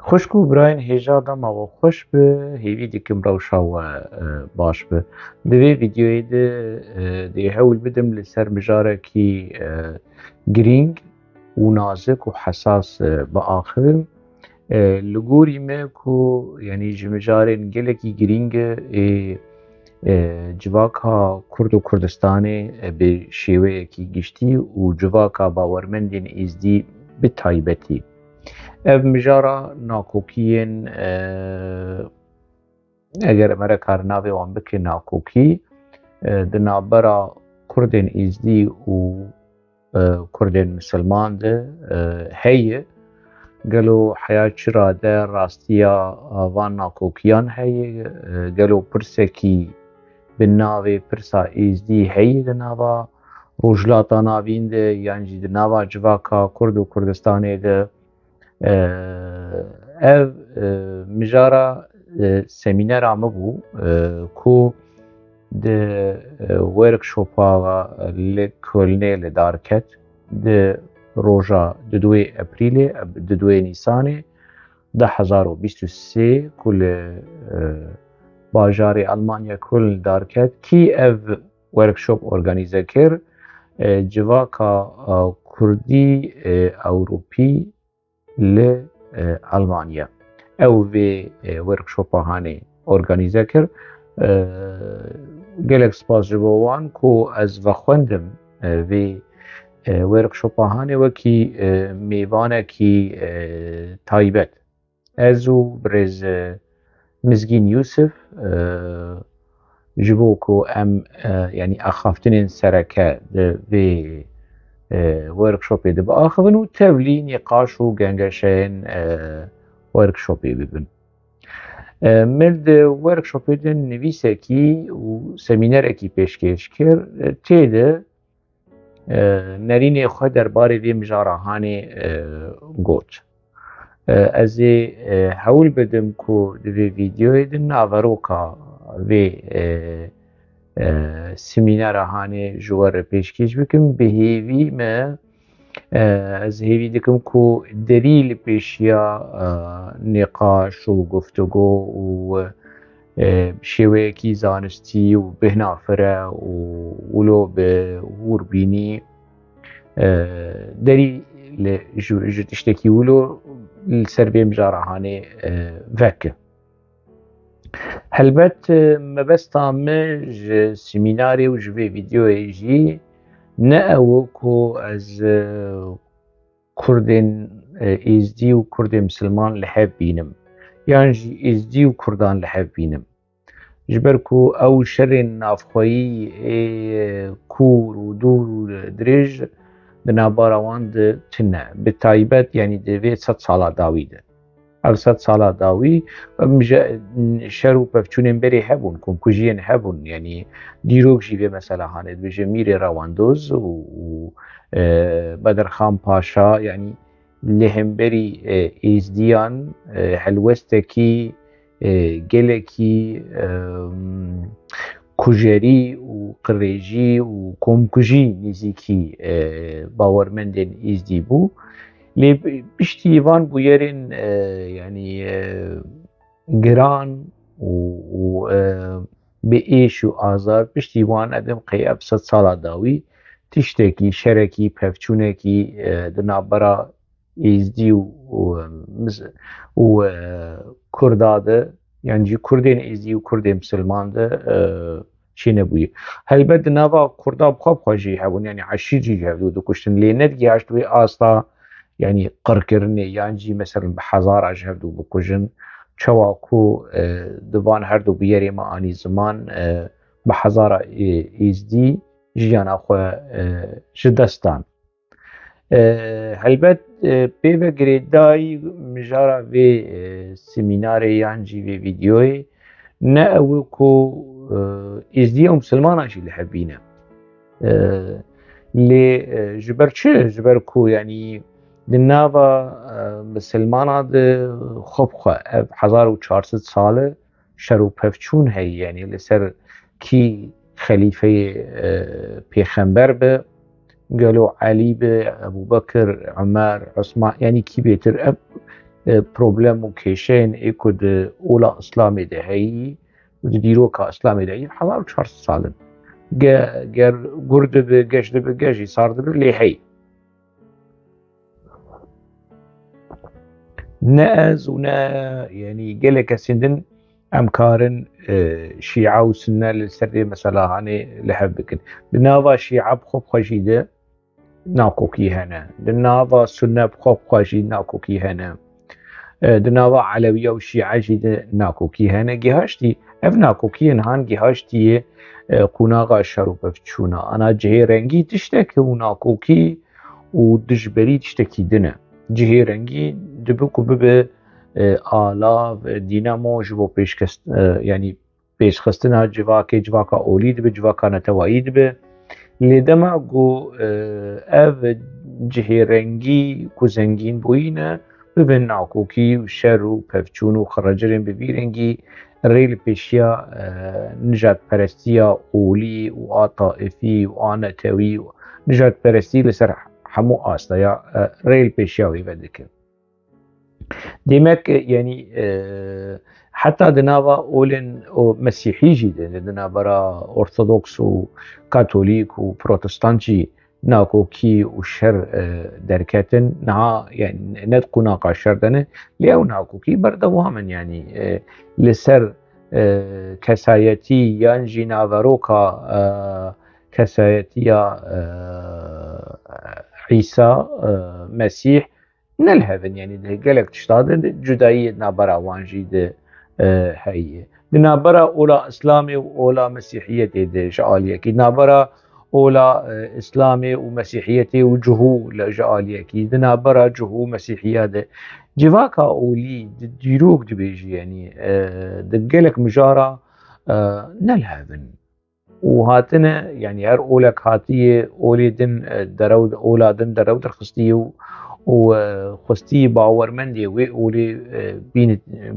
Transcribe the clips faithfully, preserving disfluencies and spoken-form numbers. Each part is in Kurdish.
Xwişk û birayên hêja, dema we xweş be, hêvî dikim rewşa we, e, baş be. Di vê vîdeoyê de, e, dê hewl bidim li ser mijarekî, e, girîng û nazik û hesas, e, biaxivim. E, li gorî me ku, yanî ji mijarên gelekî girîng e, ê, e, civaka Kurd û Kurdistanê, e, bi şêweyekî giştî û civaka bawermendên Êzdî bi taybetî. Ev mijara nakokiyên, e, eger me re kar navê wan bike nakokî, e, di navbera Kurdên Êzdî û, e, Kurdên Misilman de, e, heye. Gelo heya çi rade rastiya, e, van nakokiyan heye? E, gelo pirsekî bi navê pirsa Êzdî heye di nava Rojhilata Navîn de yan jî di nava civaka Kurd û Kurdistanê de? E, ev, e, mijara, e, semînera min bû, e, ku di, e, workshopa li Kölnê li dar ket, di roja di duê Eprîlê, di duê Nîsanê du hezar û bîst û sê ku li, e, bajarê Almanya Köln dar ket, kî ev workshop organîze kir, e, civaka, e, Kurdî, e, Ewropî li, e, Almanya. Ew vê, e, workshopa hanê organîze kir. E, gelek spas ji bo wan ku ez vexwendim, e, vê, e, workshopa hanê wekî, e, mêvanekî, e, taybet. Ez û birêz, e, Mizgîn Yûsif, e, ji bo ku em, e, yanî axaftinên sereke di vê, e, workshopê de biaxivin û tevlî nîqaş û gengeşeyên, e, workshopê bibin. E, min di workshopê de nivîsekî û semînerekî pêşkêş kir. E, tê de, e, nerînê xwe derbarê vê mijara hanê, e, got. E, ez ê, e, hewl bidim ku di vê vîdeoyê de naveroka vê, e, e, semînera hanê ji we re pêşkêş bikim. Bi hêvî me, e, ez hêvî dikim ku derî li pêşiya, e, nîqaş û guftûgo û, e, şêweyekî zanistî û bihnafire û wilo bi hûrbînî, e, derî li, ji, ji tiştekî wilo li ser vê mijara hanê, e, veke. Helbet, e, mebesta min ji semînarê û ji vê vîdeoyê jî ne ew e ku ez, e, Kurdên, e, Êzdî û Kurdên Misilman li hev bînim, yan jî Êzdî û Kurdan li hev bînim. Ji ber ku ew şerên navxweyî ê kûr û dûr û dirêj di navbera wan de tune. Bi taybet, yanî di vê sed sala dawî de. Ev sed sala dawî, em ji, şer û pevçûnên berê hebûn, komkujiyên hebûn, yanî dîrok jî vê mesela hanê dibêje Mîrê Rewandoz û, û, e, Bedirxan Paşa, yanî li hemberî, e, Êzdiyan, e, helwestekî, e, gelekî, e, kujerî û qirêjî û komkujî nêzîkî, e, bawermendên Êzdî bû. Lê piştî van bûyerên, e, yanî, e, giran û, û, e, bi êş û azar, piştî wan edim qey ev sed sala dawî tiştekî, şerekî, pevçûnekî, e, di navbera Êzdî û, û, e, Miz-, û, e, Kurda de, yan jî Kurdên Êzdî û Kurdên Misilman de, e, çênebûyî. Helbet di nava Kurda bi xwe bi xwe jî hebûn, yanî eşîr jî ji hev dikuştin, lê nedigihaşt wê asta, yanî qirkirinê, yan jî meselen bi hezara ji hev bikujin. Çawa ku, e, di van her du bûyerê me anî ziman, e, bi hezara, e, Êzdî jiyana xwe, e, ji dest dan. E, helbet, e, pê ve girêdayî mijara vê, e, semînarê yan jî vê vîdeoyê ne ew e ku, e, Êzdiya û Misilmana jî li hev bîne. E, lê, e, ji ber çi? Ji ber ku, yanî, di nava, e, Misilmana de xwe bi xwe ev hezar û çar sed sal e, şer û pevçûn heye, yanî li ser kî xelîfeyê, e, pêxember be, gelo Elî be, Ebû Bekir, Omer, Osman, yanî kî bêtir, ev e, problem û kêşeyên ê ku di ola Îslamê de heyî û di dîroka Îslamê de heyî hezar û çar sed sal in. Ge-, ger gur dibi, geş dibi, geş jî sar dibi, lê heyî. Ne ez û ne, yanî gelek kesên din em karin, e, Şîa û Sunne li ser vê mesela hanê li hev bikin. Di nava Şîa bi xwe bi xwe jî de nakokî hene. Di nava Sunne bi xwe bi xwe jî nakokî hene. E, di nava Elewiya û Şîa jî de nakokî hene. Gihaştî, ev nakokiyên han gihaştiye, e, qunaxa şer û pevçûna. Ana cihê rengî tiştek e û nakokî û dijberî tiştekî din e. Cihê rengî dibe ku bibe, e, alav, e, dînamo ji bo pêşkest-, e, yanî pêşxistina civakê, civaka olî dibe, civaka netewayî dibe. Lê dema ku, e, ev cihê rengî ku zengîn bûyîne, bibe nakokî û şer û pevçûn û xirrecirên bi vî rengî rê li pêşiya, e, nijadperestiya olî û a taifî û a netewî û nijadperestî li ser hemû astaya, e, rê li pêşiya wê vedike. Demek, e, yanî, e, heta di nava olên û mesîhî jî de, di navbera ortodoks û katolîk û protestant jî nakokî û şer, e, derketin. Niha, yanî, ne di qunaxa şer de ne, lê ew nakokî berdewam in, yanî, e, li ser, e, kesayetî yan jî naveroka, e, kesayetiya, e, Îsa, e, Mesîh, ne li hev in, yanî di gelek tişta de, de cudayî navbera wan jî de, e, heye. Di navbera ola Îslamê û ola Mesîhiyetê de ji aliyekî, di navbera ola, e, Îslamê û Mesîhiyetê û cihû li ji aliyekî, di navbera cihû û Mesîhiya de. Civaka olî di dîrok dibêjî, yanî, e, di gelek mijara, e, ne li hev in. Û hatine, yanî her olek hatiye, olê din, e, derew, ola din derew derxistiye û, û, e, xwestiye bawermendê wê olê, e, bîne, e,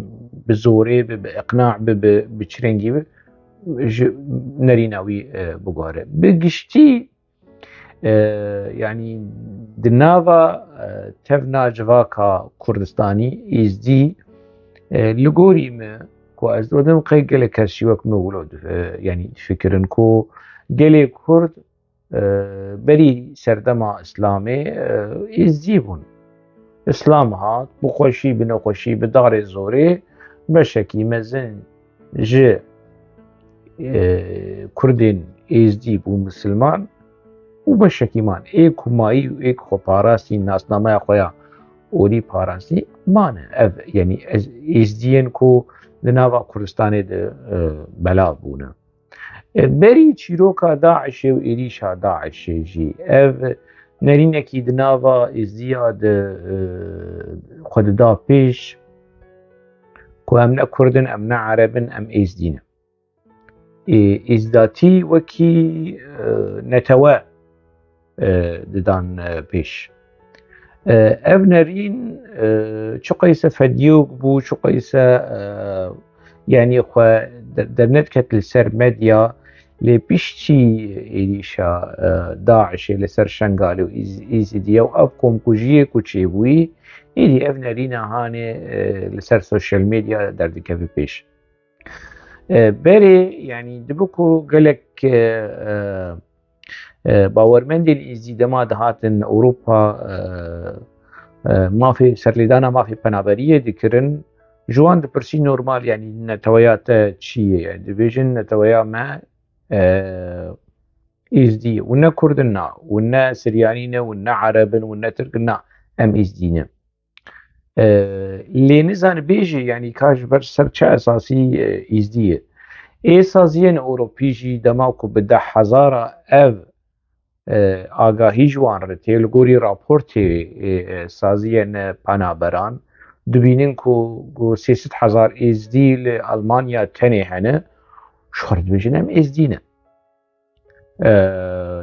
bi zorê bi, bi iqna bi, bi, bi çi rengî bi, ji nerîna wî, e, biguhere. Bi giştî, e, yanî di nava, e, tevna civaka Kurdistanî, Êzdî, e, li gorî me, ku ez didim qey gelek kes jî wek min wilo di-, e, yanî difikirin ku gelê Kurd, e, berî serdema Îslamê, e, Êzdî bûn. Îslam hat, bi xweşî, bi nexweşî, bi darê zorê beşekî mezin ji, e, Kurdên Êzdî bû misilman û beşekî man. Ê ku mayî û ê ku xwe parastî, nasnameya xwe ya olî parastî, mane. Ev, yanî ez, Êzdiyên ku di nava Kurdistanê de, e, belav bûne. E, berî çîroka DAIŞê û êrîşa DAIŞê jî ev nerînekî di nava Êzdiya de, e, xwe dida pêş ku em ne Kurd in, em ne Ereb in, em Êzdî ne. Ê, Êzdatî wekî, e, netewe, e, didan, e, pêş. E, ev nerîn, e, çiqeyse fediyok bû, çiqeyse, e, yanî xwe de-, dernediket li ser medya, lê piştî êrîşa, e, DAIŞê li ser Şengalê û Îz-, Êzidiya û ev komkujiyê ku çêbûyî, êdî ev nerîna hanê, e, li ser sosyal medya derdikeve pêş. E, berê, yanî dibe ku gelek, e, e, e, bawermendên Êzdî dema dihatin Ewropa, e, e, mafê, serlêdana mafê penaberiyê dikirin, ji wan dipirsî normal, yanî neteweya te çi ye? Dibêjin neteweya me, e, Êzdî ye. Hûn ne Kurd in, na. Hûn ne Siryanî ne, hûn ne Ereb in, hûn ne Tirk in, na. Em Êzdî ne. E, lê nizane bêjî, yanî ka ji ber ser çi esasî, e, Êzdî ye? Ê saziyên Ewropî jî dema ku bi deh hezara ev, e, agahî ji wan re tê, li gorî raportê, e, e, saziyên penaberan, dibînin ku, ku sê sed hezar Êzdî li Almanya tenê hene, ji xwe re dibêjin em Êzdî ne. E,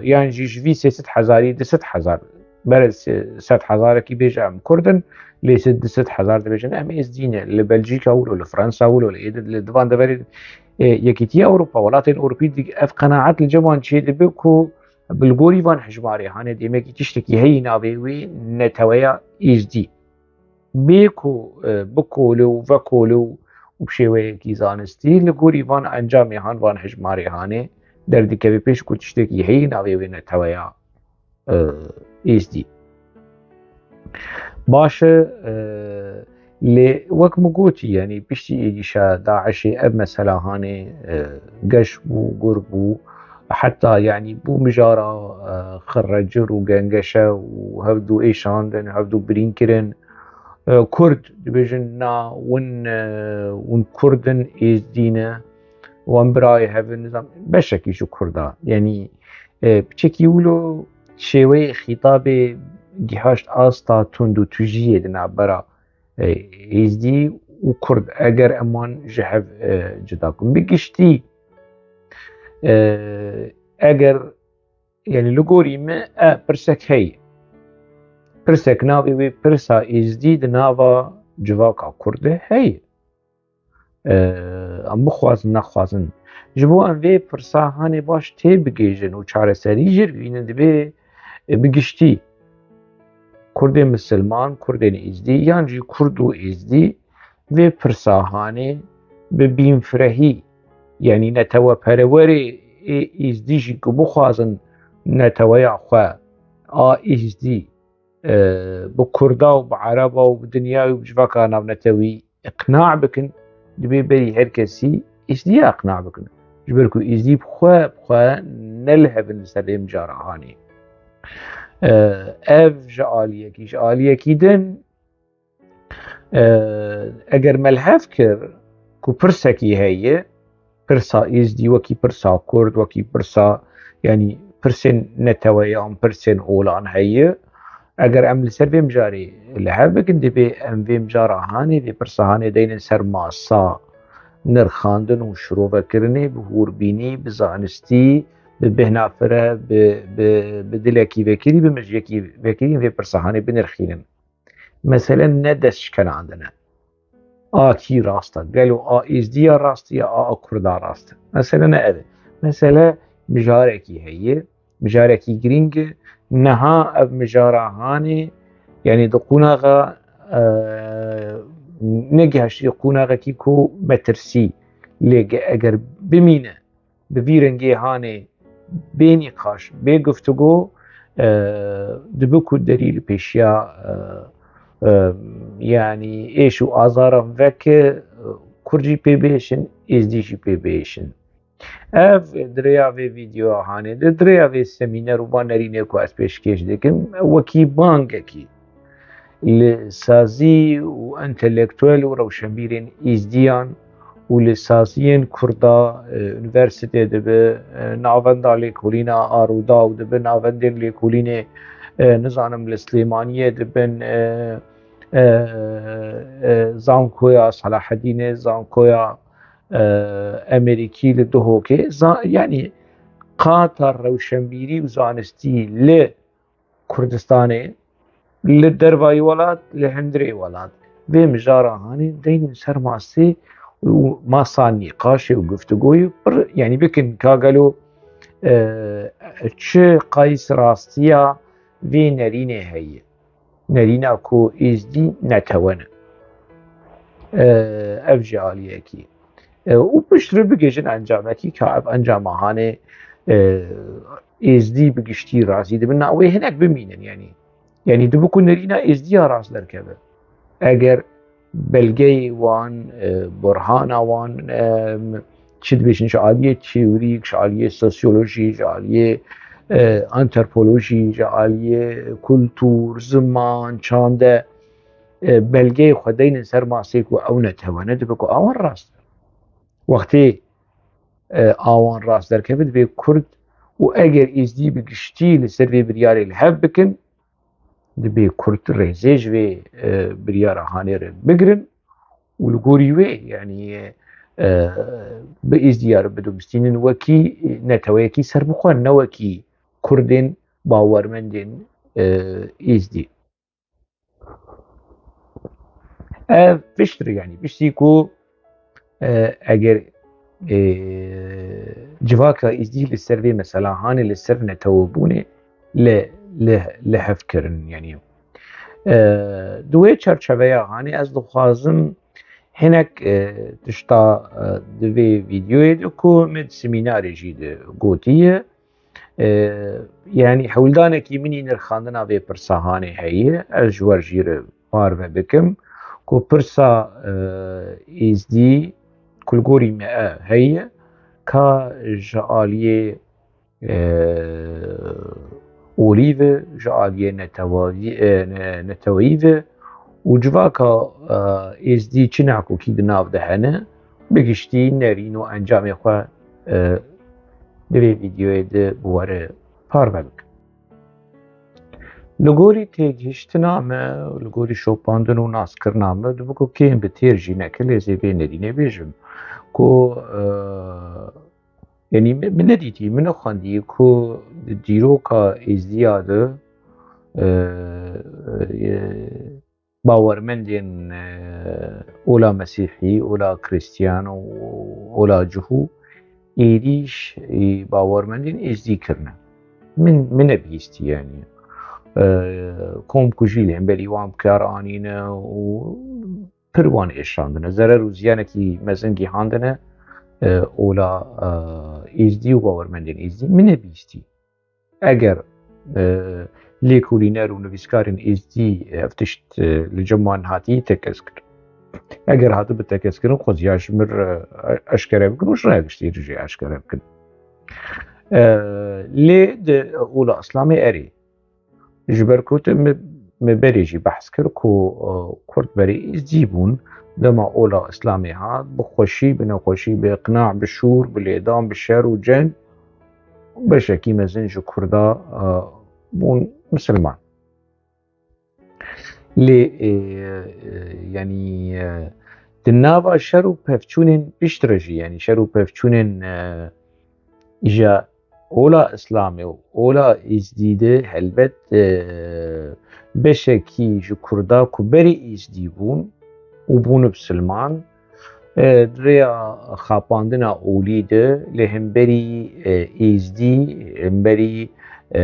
yan jî ji vî sê sed hezarî du sed hezar, berê se-, sed hezarekî bêje em Kurd in, lê se-, du sed hezar dibêjin em Êzdî ne. Li Belcîka wilo, li Fransa wilo, li êdî, li divan deverê, e, Yekîtiya Ewropa, welatên Ewropî di-, ev qenaet li cem wan çêdibe ku bi li gorî van hejmarê hanê demekî tiştekî heyî navê wê neteweya Êzdî. bê ku, e, bikole û vekole û, û bi şêweyekî zanistî li gorî van encamê han, van hejmarê hanê derdikeve pêş ku tiştekî heyî navê wê neteweya, e, êzdî. Baş e, e, lê wek min gotî, yanî piştî êrîşa DAIŞê ev mesela hanê, e, geş bû, gur bû, heta yanî bû mijara, e, xirrecir û gengeşe û hevdû êşandin, hevdû birîn kirin. E, Kurd dibêjin na, win, e, win Kurd in, Êzdî ne, wan birayê hev in, nizam, beşekî ji Kurda. Yanî, e, piçekî wilo şêweyê xîtabê gihaşt asta tund û tujiyê di navbera, e, Êzdî û Kurd, eger em wan ji hev, e, cida bikin. Bi giştî, e, eger, yanî li gorî me, e, pirsek heye. Pirsek navê wê pirsa Êzdî di nava civaka Kurd de heye. E, em bixwazin, nexwazin. Ji bo em vê pirsa hanê baş têbigihîjin û çareserî jê re bibînin, divê, e, bi giştî Kurdên misilman, Kurdên Êzdî yan jî Kurd û Êzdî vê pirsa hanê bi bînfirehî, yanî neteweperewerê ê Êzdî jî ku bixwazin neteweya xwe a Êzdî, e, bi Kurda û bi Ereba û bi dinyayê û bi civaka navnetewî iqna bikin, divê berî her kesî Êzdiya iqna bikin. Ji ber ku Êzdî bi xwe, bi xwe ne li hev in li ser vê mijara hanê. E, ev ji aliyekî, ji aliyekî din, e, eger me li hev kir ku pirsekî heye, pirsa Êzdî wekî pirsa Kurd, wekî pirsa, yanî pirsên neteweyan, pirsên olan heye. Eger em li ser vê mijarê li hev bikin, divê em vê mijara hanê, vê pirsa hanê deynin ser masa nirxandin û şirovekirinê, bi hûrbînî, bi zanistî, bi bêhna fire, bi, bi, bi dilekî vekirî, bi mijiyekî vekirî vê pirsa hanê binirxînin. Mesele ne destşikenandin e. A kî rast e? Gelo a Êzdiya rast e ya a, a Kurda rast e? Mesele ne ev e. Mesele mijarekî heye, mijarekî girîng e. Niha ev mijara hanê, yanî di qonaxa, e, negihiştiye qonaxekî ku metirsî lê ge-, eger bimîne, bi vî rengê hanê bê nîqaş, bê guftûgo, e, dibe ku derî li pêşiya, e, e, yanî êş û azaran veke, e, Kurd jî pê bihêşin, Êzdî jî pê bihêşin. Ev di rêya vê vîdeoya hanê de, di rêya vê semîner û van nerînê ku ez pêşkêş dikim, wekî bangekî li sazî û entelektuel û rewşenbîrên Êzdiyan û li saziyên Kurda, e, unîversîtê dibe, e, navenda lêkolîna a Rûdaw dibe, navendên lêkolînê, e, nizanim li Silêmaniyê dibin, e, e, e, zankoya Selahedînê, zankoya, e, Amerîkî li Duhokê, za-, yanî qata rewşenbîrî û zanistî li Kurdistanê, li dervayî welat, li hundirê welat. Vê mijara hanê deynin ser masê û masa nîqaşê û guftûgoyê pir, yanî bikin ka gelo, e, çi qayîs rastiya vê nerînê heye. Nerîna ku Êzdî netewe ne. E, ev jî aliyekî. E, û piştre bigihîjin encamekî ka ev encama hanê, e, Êzdî bi giştî razî dibin. Na wê hinek bimînin, yanî. Yanî dibe ku nerîna Êzdiya rast derkeve. Eger belgeyê wan, e, burhana wan, e, çi dibêjin, ji aliyê teorîk, ji aliyê sosyolojî, ji aliyê, e, antropolojî, ji aliyê kultûr, ziman, çande, e, belgeyê xwe deynin ser masê ku ew netewe ne, dibe ku awan rast e. Wextê, e, awan rast derkeve, divê Kurd û eger Êzdî bi giştî li ser vê biryarê li hev bikin, divê Kurd rêzê ji vê, e, biryara hanê re bigirin û li gorî wê, yanî, e, bi Êzdiya re bidumistînin wekî neteweyekî serbixwe, ne wekî Kurdên bawermendên, e, Êzdî. Ev piştre, yanî piştî ku, e, eger, e, civaka Êzdî li ser vê mesela hanê, li ser netewebûnê li, li, li hev kirin, yanî E, di wê çerçeveya hanê ez dixwazim hinek, e, tişta, e, di vê vîdeoyê de ku min di semînarê jî de gotiye, e, yanî hewldanekî min î nirxandina vê pirsa hanê heye, ez ji we re jî re parve bikim ku pirsa, e, Êzdî ku li gorî me e heye, ka ji aliyê e, olî ve, ji aliyê netewayî, e, ne-, neteweyî ve û civaka, e, êzdî çi nakokî di nav de hene, bi giştî nerîn û encamê xwe, e, di vê vîdeoyê de bi we re parve bikim. Li gorî têgihiştina me, li gorî şopandin û naskirina me, dibe ku kêm bi têr jî neke, lê ez ê vê nerînê bêjim ku, e, Yanî min, min nedîtî, min nexwendî ku di dîroka Êzdiya de, e, e, bawermendên, e, ola Mesîhî, ola Krîstiyan û ola Cihû êrîş, e, bawermendên Êzdî kirine. Min, min nebihîstî yanî. E, komkujî li hemberî wan bi kar anîne û pir wan êşandine. Zerer û ziyanekî mezin gihandine, e, ola, e, Êzdî û bawermendên Êzdî. Min nebihîstî. Eger, e, lêkolîner û nivîskarên Êzdî ev tişt, e, li cem wan hatî tekez kirin. Eger hatibi tekez kirin, xwezî ya ji min re, e, eşkere bikin û ji raya giştî re jî eşkere bikin. E, lê di ola Îslamê erê. Ji ber ku te me, me berê jî behs kir ku, e, Kurd berê Êzdî bûn, dema ola Îslamê hat, bi xweşî, bi nexweşî, bi iqna, bi şûr, bi lêdan, bi şer û ceng, beşekî mezin ji Kurda, e, bûn misilman. Lê, e, e, yanî, e, di nava şer û pevçûnên piştre jî, yanî şer û pevçûnên, e, îja ola Îslamê û ola Êzdî de helbet, e, beşekî ji Kurda ku berî Êzdî bûn û bûn bisilman, e, di rêya xapandina olî de li hemberî, e, Êzdî, hemberî, e,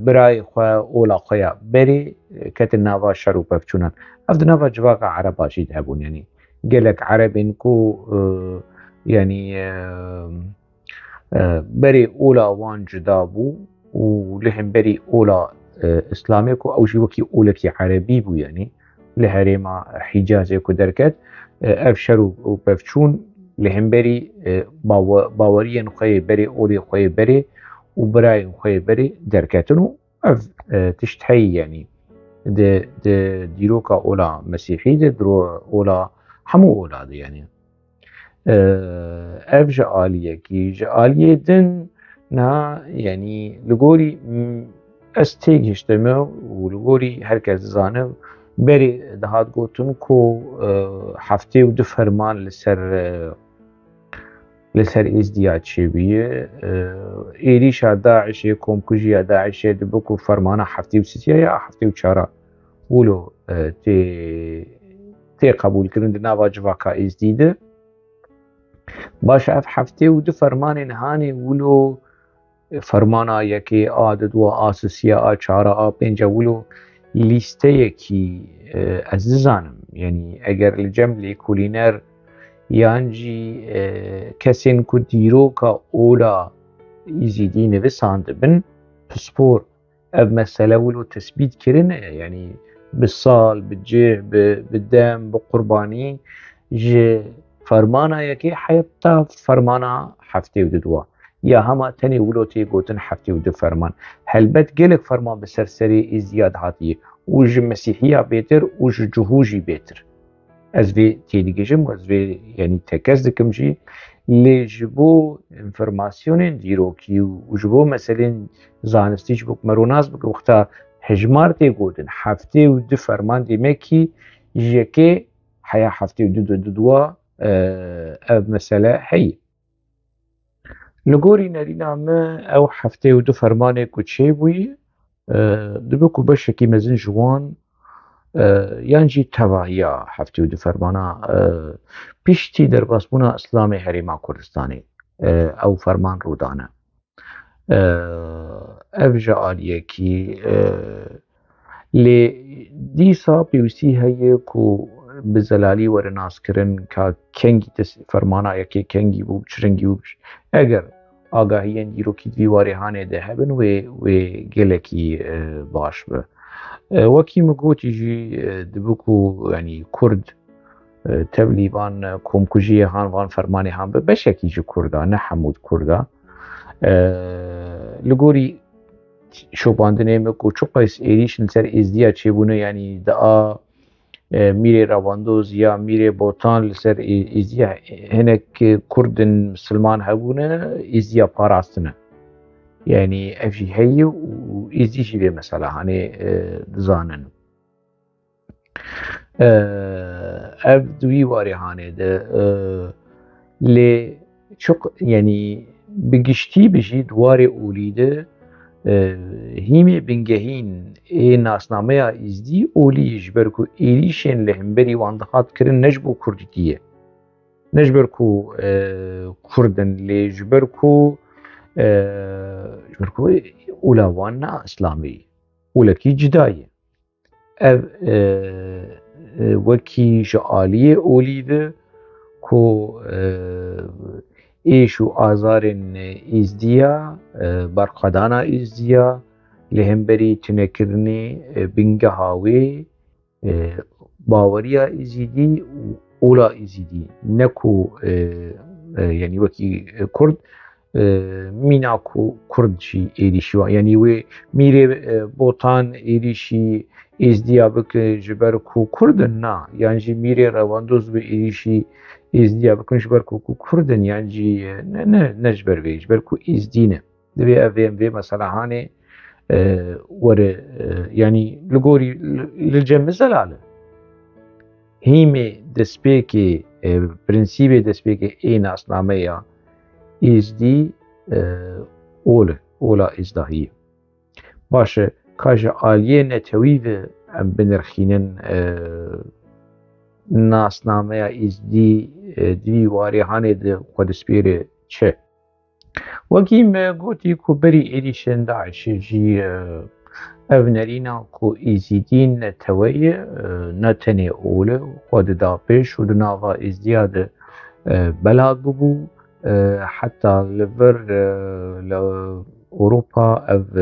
birayê xwe, ola xwe ya berê, e, ketin nava şer û pevçûnan. Ev di nava civaka Ereba jî de hebûn, yanî gelek Erebên ku, e, yanî, e, e, berê ola wan cuda bû û li hemberî ola, e, Îslamê ku ew jî wekî olekî Erebî bû, yanî li herêma Hîcazê ku derket, e, ev şer û, û pevçûn li hemberî, e, bawe-, baweriyên xwe yê berê, olê xwe yê berê û birayên xwe yê berê derketin û ev, e, tişt heyî, yanî di, di dîroka ola Mesîhî de, di ro-, ola hemû ola de, yanî. E, ev ji aliyekî, ji aliyê din niha, yanî li gorî, m, ez têgihiştime û li gorî her kes dizane, berê dihat gotin ku, e, heftê û du ferman li ser, e, li ser Êzdiya çêbûye. E, êrîşa DAIŞê, komkujiya DAIŞê dibe ku fermana heftê û sisiya ya heftê û çara wilo, e, tê, tê qebûlkirin di nava civaka Êzdî de. Baş, ev heftê û du fermanên hanê wilo, e, fermana yekê, a du, a sisiya, a çara, a pênca wilo lîsteyekî, e, ez dizanim. Yanî eger li cem lêkolîner yan jî, e, kesên ku dîroka ola Êzîdî nivisandibin, pispor ev mesele wilo tesbît kirine, yanî bi sal, bi cih, bi, bi dem, bi qurbanî ji fermana yekê heta fermana heftê û du ya hema tenê wilo tê gotin heftê û du ferman. Helbet gelek ferman bi ser serê Êzdiya dihatiye û ji Mesîhiya bêtir û ji Cihû jî bêtir. Ez vê têdigihîjim, ez vê, yanî, tekez dikim jî. Lê ji bo înformasyonên dîrokî û ji bo meselên zanistî, ji bo ku me ronas bike, wexta hejmar tê gotin, heftê û du ferman, demekî ji yekê heya heftê û du de di dua, e, ev mesele heye. Li gorî nerîna me, ew heftê û du fermanê ku çêbûyî, e, dibe ku beşekî mezin ji wan, e, yan jî tevahiya heftê û du fermana, e, piştî derbasbûna Îslamê Herêma Kurdistanê, e, ew ferman rûdane. E, ev ji aliyekî, e, Lê dîsa pêwîstî heye ku bi zelalî were naskirin ka kengî tes-, fermana yekê kengî bû, çi rengî bû. Eger agahiyên dîrokî di vî warê hanê de hebin, wê, wê gelekî, e, baş be. E, wekî min gotî jî, e, dibe ku, yanî Kurd, e, tevlî van, e, komkujiyê han, van fermanê han be, beşekî ji Kurda, ne hemû Kurda. E, li gorî şopandinê me ku çiqas êrîş li ser Êzdiya çêbûne, yanî di a, e, Mîrê Rewandoz ya Mîrê Botan li ser Ê-, Êzdiya hinek Kurdin Misilman hebûne, Êzdiya parastine. Yanî ev jî heye û Êzdî jî vê mesela hanê, e, dizanin. E, ev di wî warê hanê de, e, lê çok, yanî bi giştî bi jî di warê olî de, e, hîmê bingehîn ê nasnameya Êzdî olî ji ber ku êrîşên li hemberî wan dihat kirin ne ji bo Kurdîtiyê. Ne ji ber ku, e, Kurd in, lê ji ber ku, e, ji ber ku ola wan ne Îslamî, olekî cida ye. Ev, e, e, wekî ji aliyê olî ve ku, e, êş û azarên Êzdiya, e, berxwedana Êzdiya, li hemberî tunekirinê, e, bingeha wê, e, baweriya Êzidî û ola Êzidî, ne ku, e, e, yanî wekî Kurd, e, mîna ku Kurd jî êrîşî wan, yanî wê Mîrê, e, Botan êrîşî Êzdiya bike ji ber ku Kurd in, na, yan jî Mîrê Rewandoz bi êrîşî Êzdiya bikin ji ber ku, ku Kurd in, yan jî, e, ne, ne, ne ji ber vê, ji ber ku Êzdî ne. Divê ev vê, vê mesela hanê, e, were, e, yanî li gorî li, li cem zelal e. Hîmê destpêkê, e, prensîbê destpêkê ê nasnameya Êzdî, e, ol e, ola Êzdahî ye. Baş e, ka ji aliyê netewî ve em binirxînin, e, nasnameya Êzdî, e, di vî warê hanê de xwe dispêre çi? Wekî me gotî ku berî êrîşên DAIŞê jî, e, ev nerîna ku Êzîdî netewe ye, e, ne tenê ol e, xwe dida pêş û di nava Êzdiya de, e, bela bibû, e, heta li vir, e, li Ewropa ev,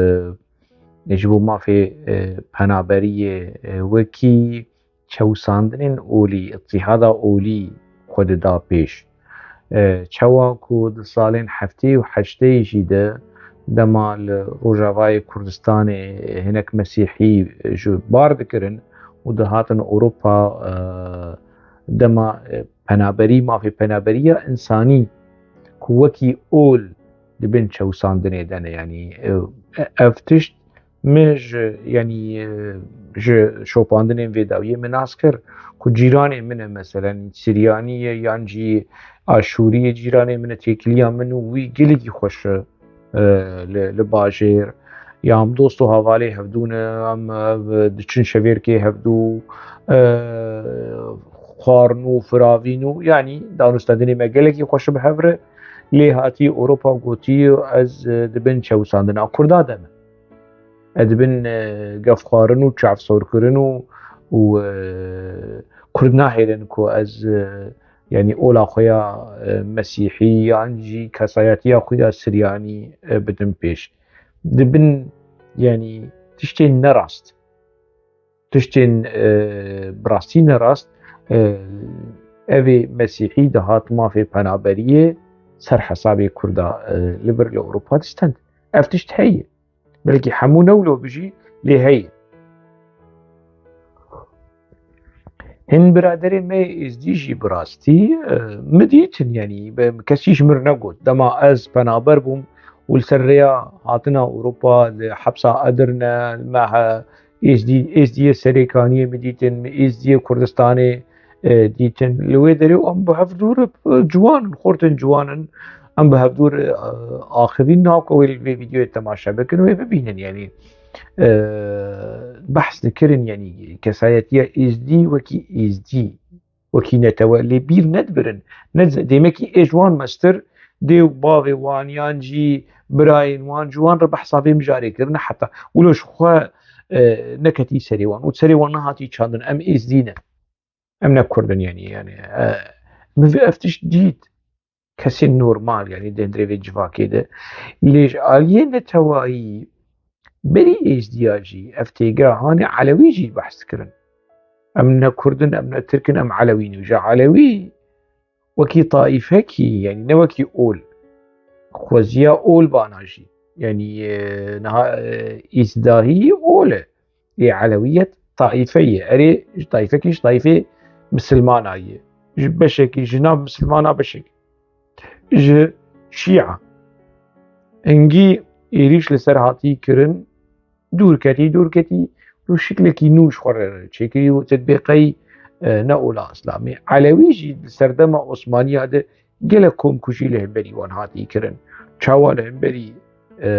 e, ji bo mafê, e, penaberiyê, e, wekî çewsandinên olî, îtîhada olî xwe dida pêş. E, çawa ku di salên heftê û heştê jî de dema li Rojavayê Kurdistanê hinek Mesîhî ji bar dikirin û dihatin Ewropa, e, dema, e, penaberî, mafê penaberiya însanî ku wekî ol di bin çewsandinê de ne. Yanî, e, ev tişt min ji, yanî, e, ji şopandinên vê dawiyê min nas kir ku cîranê min e, meselen, Siryanî ye yan jî Aşûrî ye, cîranê min e, têkiliya min û wî gelekî xweş e, e, li, li bajêr. Ya em dost û hevalê hevdû ne, em, e, diçin şevêrkê hevdû, e, xwarin û firavîn û, yanî, danûstandinê me gelekî xweş e bi hev re. Lê hatî Ewropa gotî, ez, e, di bin çewsandina Kurda de me. Ez di bin, e, gefxwarin û çavsorkirin û, û, e, Kurd nahêlin ku ez, e, yanî ola xwe ya, e, Mesîhî yan jî kesayetiya xwe ya Siryanî, e, bidim pêş. Di bin, yanî tiştên nerast. Tiştên, e, bi rastî nerast, e, evê Mesîhî dihat mafê penaberiyê ser hesabê Kurda, e, li vir li Ewropa distend. Ev tişt heye. Belkî hemû ne wilo bijî, lê heye. Hin biraderên me yê Êzdî jî bi rastî, e, min dîtin, yanî, be-, kesî ji min re negot. Dema ez penaber bûm û li ser rêya hatina Ewropa li hepsa Edirne, me he-, Êzdî-, Êzdiyê Serêkaniyê min dîtin, min Êzdiyê Kurdistanê, e, dîtin. Li wê derê em bi hevdû re, e, ciwan in, xortên ciwan in. Em bi hevdû re, e, axivîn, niha ku wê li vê vîdeoyê temaşe bikin, wê bibînin, yanî, e, behs dikirin, yanî kesayetiya Êzdî wekî Êzdî, wekî netewe, lê bîr nedibirin. Ne, demekî ê ji wan mestir dê û bavê wan yan jî birayên wan ji wan re behsa vê mijarê kirine, heta wilo ji xwe, e, neketî serê wan û serê wan nehatî çandin. Em êzdî ne. Em ne Kurd in, yanî, yanî, e, min vê ev tişt dît. Kesên normal, yanî di hundirê vê civakê de. Lê ji aliyê netewayî berî êzdiya jî ev têgera hanê elewî jî behs dikirin. Em ne Kurd in, em ne Tirk in, em elewî ne. Ji elewî wekî taîfekî, yanî ne wekî ol. Xweziya ol bana jî. Yanî, e, niha, e, îzdahî ol e. Ê elewiyet taîfe ye. Erê, ji taîfekî, ji taîfê misilmana ye. Ji beşekî, ji nav misilmana beşek. Ji şîa. Hingî êrîş li ser hatî kirin, dûr ketî, dûr ketî, û şiklekî nû ji xwe re çêkirî û te dibê qey, e, ne ola Îslamê. Elewî jî di serdema Osmaniya de gelek komkujî li hemberî wan hatî kirin. Çawa li hemberî, e,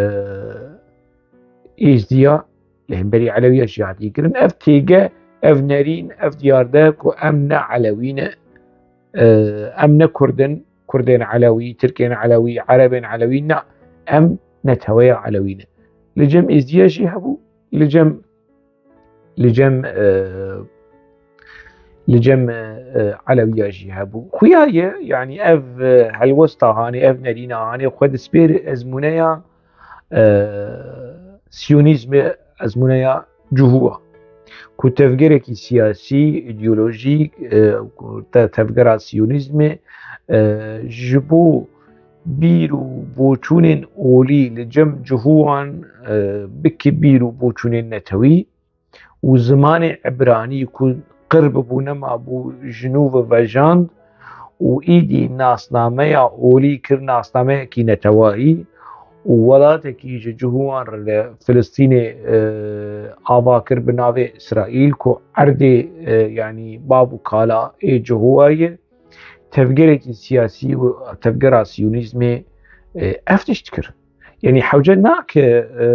Êzdiya, li hemberî Elewiya jî hatî kirin. Ev têge, ev nerîn, ev diyar de ku em ne Elewî ne, e, em ne Kurd in, Kurdên Elewî, Tirkên Elewî, Erebên Elewî, na, em neteweya Elewî ne. Li cem Êzdiya jî hebû, li cem, li cem, e, li cem, e, e, Elewiya jî hebû. Xuya ye, yanî ev, e, helwesta hanê, ev nerîna hanê xwe dispêr ezmûneya, e, Siyonîzmê, ezmûneya Cihûa. Ku tevgerekî siyasî, îdeolojîk, e, ku te-, tevgera Siyonîzmê, e, ji bo bîr û boçûnên olî li cem Cihûan, e, bike bîr û boçûnên netewî û zimanê Ibranî ku qir bibû, nemabû, ji nû ve vejand û îdî nasnameya olî kir nasnameyekî netewayî û welatekî ji Cihûan re li Filistînê, e, ava kir bi navê Îsraîl ku erdê, e, yanî bav û kala ê Cihûa ye. Tevgerekî siyasî û tevgera Siyonîzmê, e, ev tişt kir. Yanî hewce nake, e,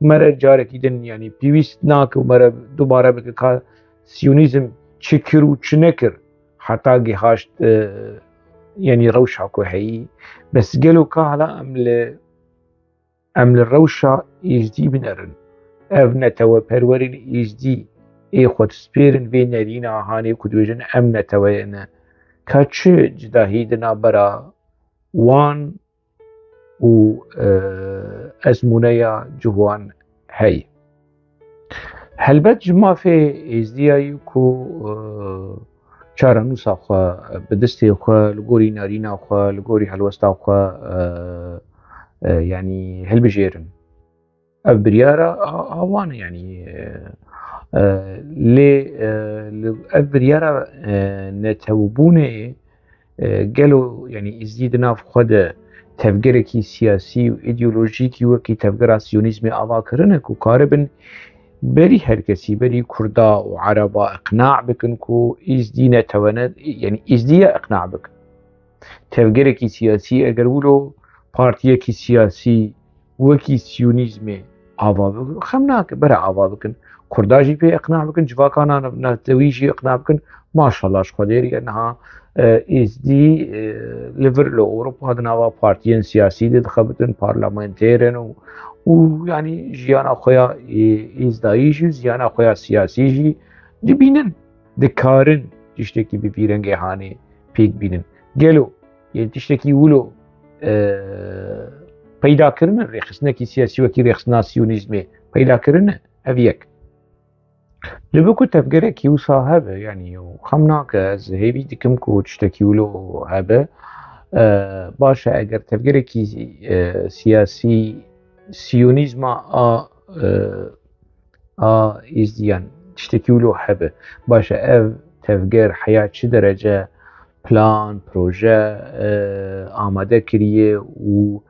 me re carekî din, yanî pêwîst nake û me re dubare bike ka Siyonîzm çi kir û çi nekir heta gihaşt, e, yanî rewşa ku heyî. Bes gelo ka hala em li, em li rewşa Êzdî binerin? Ev neteweperwerên Êzdî ê xwe dispêrin vê nerîna hanê ku dibêjin em neteweyê ne. Ka çi cudahî di navbera wan û, e, ezmûneya Cihûan heye. Helbet ji mafê Êzdiyayî ku, e, çarenûsa xwe bi destê xwe, li gorî nerîna xwe, li gorî helwesta xwe, e, e, yanî hilbijêrin. Ev biryara a, a wan e, yanî, e, e, lê, e, li, ev biryara, e, netewbûnê, e, gelo, yanî Êzdî di nav xwe de tevgerekî siyasî û îdeolojîkî wekî tevgera Siyonîzmê ava kirine ku karibin berî her kesî, berî Kurda û Ereba iqna bikin ku Êzdî netewe ne, yanî Êzdiya iqna bikin. Tevgerekî siyasî eger wilo partiyekî siyasî wekî Siyonîzmê ava bikin, xem nake, bere ava bikin. Kurda jî pê iqna bikin, civaka na-, netewî jî iqna bikin. Maşallah ji Xwedê re niha, e, Êzdî, e, li vir li Ewropa di nava partiyên siyasî de dixebitin, parlamentêr in û, û yanî jiyana xwe ya, e, Êzdayî jî, jiyana xwe ya siyasî jî dibînin, dikarin tiştekî bi vî rengê hanê pêk bînin. Gelo yên tiştekî wilo, e, peyda kirine, rêxistinekî siyasî wekî rêxistina Siyonîzmê peyda kirine? Ev yek. Dibe ku tevgerekî wisa hebe, yanî, û xem nake, ez hêvî dikim ku tiştekî wilo hebe. E, baş e, eger tevgerekî, e, siyasî Siyonîzma a, e, a Êzdiyan tiştekî wilo hebe. Baş e, ev tevger heya çi derece plan, proje, e, amade kiriye û,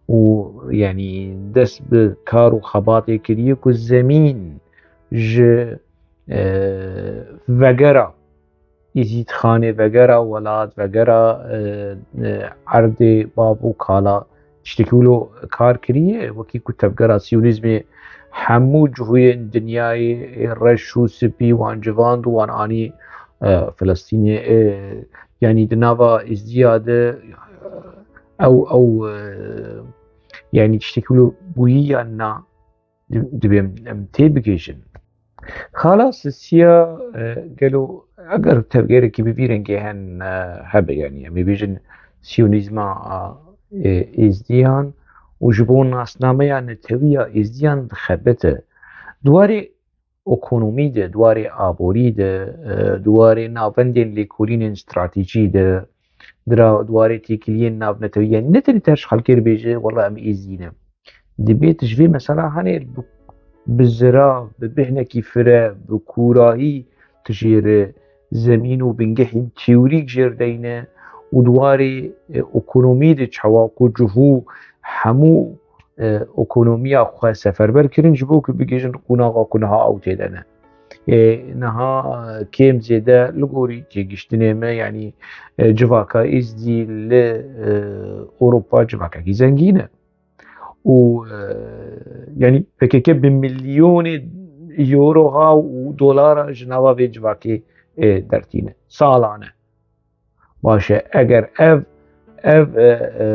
û, yanî, dest bi kar û xebatê kiriye ku zemîn ji, e, vegera Îzîdxanê, vegera welat, vegera, e, e, erdê bav û kala tiştekî wilo kar kiriye, wekî ku tevgera Siyonîzmê hemû cihûyên dinyayê, ê reş û spî, wan civand û wan anî, e, Filistînê, e, yanî di nava Êzdiya de, e, ew, ew, e, yanî tiştekî wilo bûyî yan na, di-, divê em têbigihîjin. Xala sisiya, e, gelo eger tevgerekî bi vî rengê hen, e, hebe, yanî em ê bêjin siyonîzma, e, êzdiyan û ji bo nasnameya netewiya êzdiyan dixebite. Di warê ekonomî de, di warê aborî de, e, di warê navendên lêkolînên stratejî de, di ra-, di warê têkiliyên navnetewî, yanî ne tenê te ji xelkê re bêje, wela em êzdî ne. Dibê tu ji vê mesela hanê bi, bi zirav, bi bihnekî fire, bi kûrahî tu jê re zemîn û bingehên teorîk jê re deyne û di warê, e, ekonomî de çawa ku cihû hemû, e, ekonomiya xwe seferber kirin ji bo ku bigihîjin qonaxa ku niha ew tê de ne. E, niha, e, kêm zêde li gorî têgihiştinê me, yanî, e, civaka êzdî li, e, Ewropa civakekî zengîn e. Û, e, yanî P K K bi milyonê euroha û dolara ji nava vê civakê, e, dertîne. Salane. Baş e, eger ev, ev, e, e,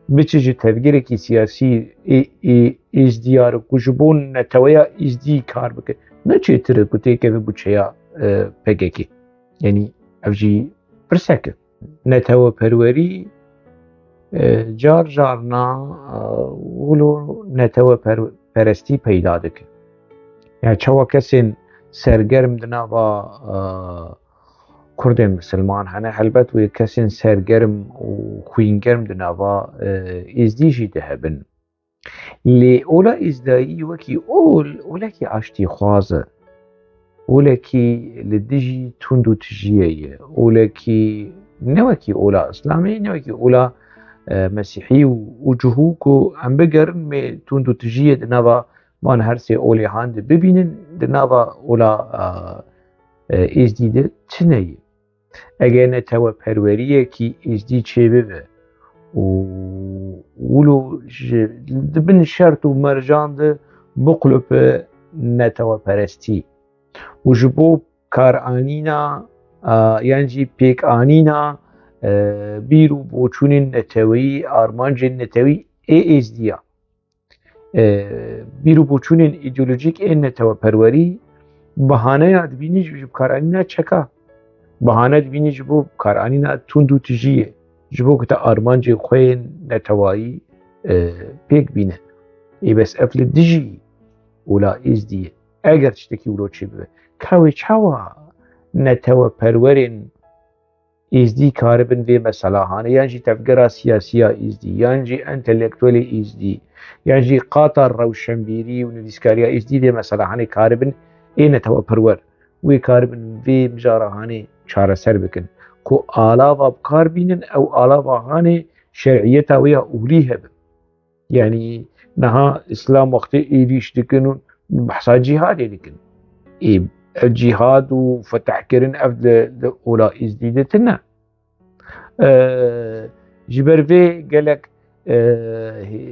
biçe ji tevgerekî siyasî ê, ê, êzdiyar ku ji bo neteweya êzdî kar bike, ne çêtir e ku têkeve buçeya, e, P K K? Yanî ev jî pirsek e. Neteweperwerî, e, car carna, e, wilo neteweperestî peyda dike. Yani çawa kesên sergerm di nava, e, Kurdên misilman hene, helbet wê kesên sergerm û xwîngerm di nava, e, êzdî jî de hebin. Lê ola êzdayî wekî ol, olekî aştîxwaz e. Olekî li dijî tund û tijiyê ye. Olekî ne wekî ola Îslamê, ne wekî ola, e, Mesîhî û, û cihû ku em bigerin mê tund û tijiyê di nava van her sê olê han de bibînin, di nava ola, e, e, êzdî de tune ye. Eger neteweperweriyekî êzdî çêbibe û wilo ji, di bin şert û mercan de biqulupe neteweperestî û ji bo karanîna, a, yan jî pêkanîna, e, bîr û boçûnên neteweyî, armancên netewî ê êzdiya. E, bîr û boçûnên îdeolojîk ên neteweperwerî bahaneya dibînî ji, ji bikaranîna çeka. Bahane dibînî ji bo bikaranîna tund û tijiyê. Ji bo ku te armancên xwe yên netewayî, e, pêk bîne. Ê bes ev li dijî ola êzdî ye. Eger tiştekî wilo çêbibe, ka wê çawa neteweperwerên êzdî karibin vê mesela hanê, yan jî tevgera siyasiya êzdî, yan jî entelektuelê êzdî, yan jî qata rewşenbîrî û nivîskariya êzdî vê mesela hanê karibin ê neteweperwer, wê karibin vê mijara hanê çareser bikin. Ku alava bi kar bînin, ew alava hanê şer'iyeta wê ya olî hebe. Yanî niha Îslam wextê êrîş dikin û behsa cîhadê dikin. Ê, cîhad û fetehkirin ev li, li ola êzdî de tune. E, ji ber vê gelek, e,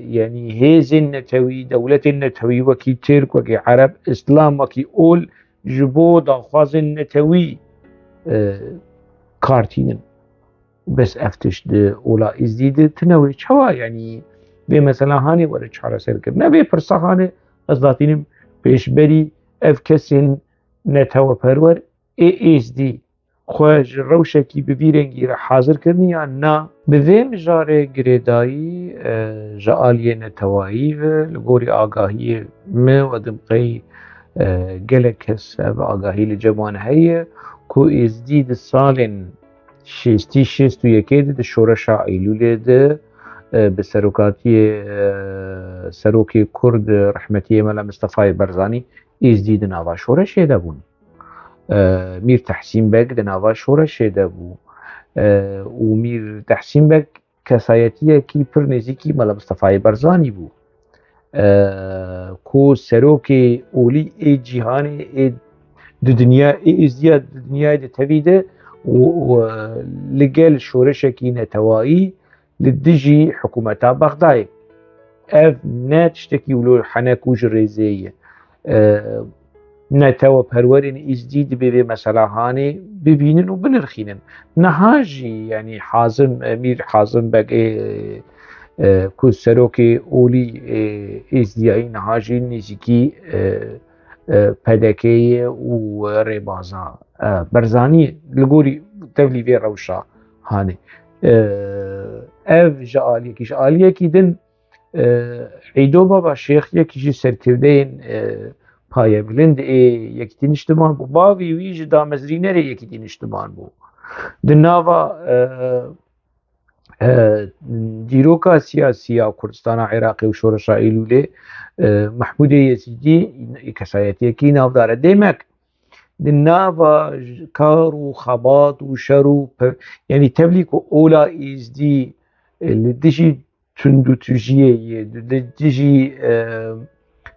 yanî hêzên netewî, dewletên netewî wekî Tirk, wekî Ereb, Îslam wekî ol ji bo daxwazên netewî, e, kar tînin. Bes ev tişt di ola êzdî de tune wê çawa, yanî vê mesela hanê were çareser kirin? Ne vê pirsa hanê ez datînim pêşberî ev kesên neteweperwer ê êzdî xwe ji rewşekî bi vî rengî re hazir kirin yan na? Bi vê mijarê girêdayî, e, ji aliyê netewayî ve li gorî agahiyê me we dimqey, e, gelek kes ev agahî li cem wan heye ku êzdî di salên şêstî, şêst û yekê de di şoreşa Eylûlê de, e, bi serokatiyê, e, serokê Kurd, e, rehmetiyê Mela Mistefayê Barzanî êzdî di nava şoreşê de bûn. E, Mîr Tehsîn Beg di nava şoreşê de bû. E, û Mîr Tehsîn Beg kesayetiyekî pir nêzîkî Mela Mistefayê Barzanî bû. E, ku serokê olî ê cîhanê ê di dinya, ê êzdiya di dinyayê de tevî de û, û, e, li gel şoreşekî netewayî li dijî hikûmeta Bexdayê. Ev ne tiştekî wilo henek û ji rêzê ye. E, neteweperwerên êzdî dibê vê mesela hanê bibînin û binirxînin. Niha jî, yanî Hazim, e, Mîr Hazim Beg ê, e, ku serokê olî, e, êzdiyayî niha jî nêzîkî, e, e, P D K'ê ye û rêbaza, e, Barzanî ye. Li gorî tevlî vê rewşa hanê. E, ev ji aliyekî, ji aliyekî din, e, Îdo Baba Şêx yekî ji serkirdeyên, e, payebilind ê Yekîtî Niştiman bû. Bavê wî ji damezrînerê Yekîtî Niştiman bû. Di nava, e, e, dîroka siyasî ya Kurdistana Iraqê û Şoreşa Eylûlê, e, Mehmûdê Yezîdî kesayetiyekî navdar e. Demek di nava j-, kar û xebat û şer û pe-, yanî tevlî ku ola êzdî, e, li dijî tundûtûjiyê yê, li dijî, e,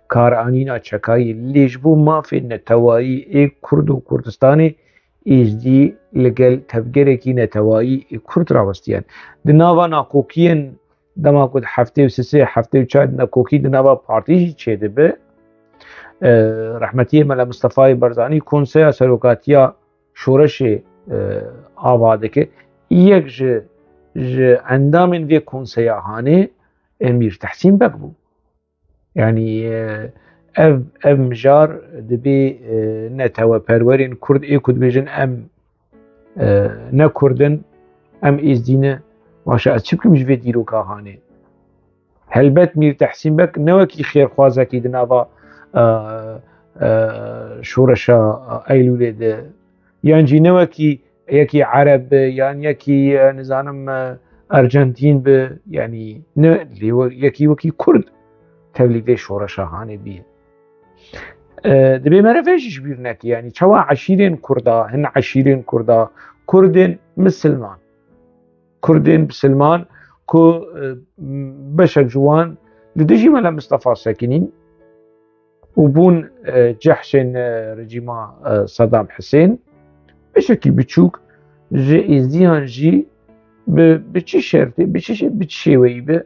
karanîna çekayî, lê ji bo mafên netewayî ê Kurd û Kurdistanê êzdî li gel tevgerekî netewayî ê Kurd rawestiyan. Di nava nakokiyên dema ku di heftê û sisê, heftê û çar nakokî di nava partî jî çêdibe, e, rehmetiyê Mela Mistefayê Barzanî konseya serokatiya şoreşê, e, ava dike. Yek ji, ji endamên vê konseya hanê, e, Mîr Tehsîn Beg bû. Yanî, e, ev, ev mijar dibê, e, neteweperwerên Kurd ê ku dibêjin em, e, ne Kurd in, em Êzdî ne. Baş e, ez çi bikim ji vê dîroka hanê? Helbet Mîr Tehsîn Beg ne wekî xêrxwazekî di nava, e, e, şoreşa Eylûlê de, yan jî ne wekî yekî Ereb bi, yan yekî, e, nizanim, e, Arjantîn bi, yanî ne lê we-, yekî wekî Kurd tevlî vê şoreşa hanê bî. E, dibê me re vê jî ji bîr neke, yanî çawa eşîrên Kurda, hin eşîrên Kurda, Kurdên misilman, Kurdên misilman ku, e, beşek ji wan li dijî Mela Mistefa sekinîn û bûn, e, cehşên, e, rejîma, e, Sedam Hisên, beşekî biçûk ji Êzdiyan jî bi, bi çi şertê, bi çi şe-, bi çi şêweyî bi,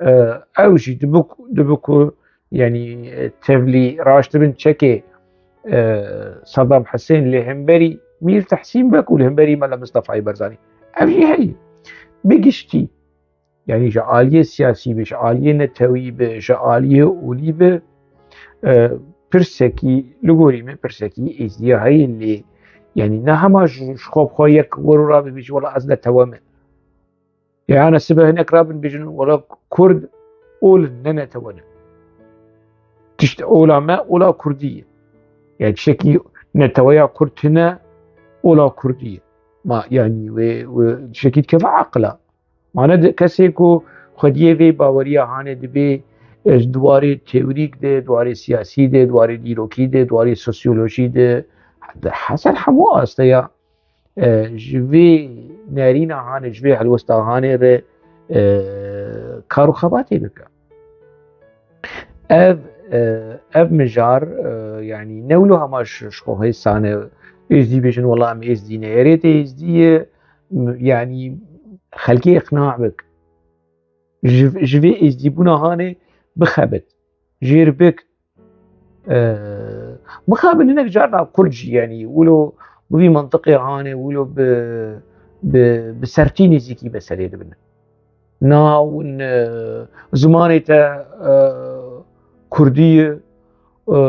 e, ew jî dibi ku, dibi ku, yanî, e, tevlî raştibin çekê, e, Sedam Hisên li hemberî Mîr Tehsîn Beg û li hemberî Mela Mistefayê Barzanî. Ev jî heye. Bi giştî, yanî ji aliyê siyasî bi, ji aliyê netewî bi, ji aliyê olî bi, e, pirsekî, li gorî min pirsekî Êzdiya heye lê, yanî ne hema ji, ji xwe bi xwe yek wero rabibêje, wela ez netewe me. Yan sibe hinek rabin bêjin, wela Kurd ol in, ne netewe ne. Tişt ola me, ola Kurdî ye. Yani tiştekî neteweya Kurd tune, ola Kurdî ye. Ma, yani wê, wê tiştekî dikeve aqila. Ma ne di-, kesê ku xwediyê vê baweriya hanê dibê, e, ji di warê teorîk de, di warê siyasî de, di warê dîrokî de, di warê sosyolojî de, heta hemû asteya, e, ji vê nerîna hanê, ji vê helwesta hanê re, e, kar û xebatê bike. Ev, e, ev mijar, e, yanî ne wilo hema ji, ji xwe hêsan e, Êzdî bêjin, wela em Êzdî ne. Erê tê Êzdî ye, m-, yanî xelkê iqna bik. Ji, ji vê Êzdîbûna hanê bixebit. Jêr bik. E, mixabin hinek carna Kurd jî, yanî wilo bi vî mintiqê hanê, wilo bi, bi, bi sertî nêzîkî meselê dibin. Na hûn, e, zimanê te, e, Kurdî ye, e,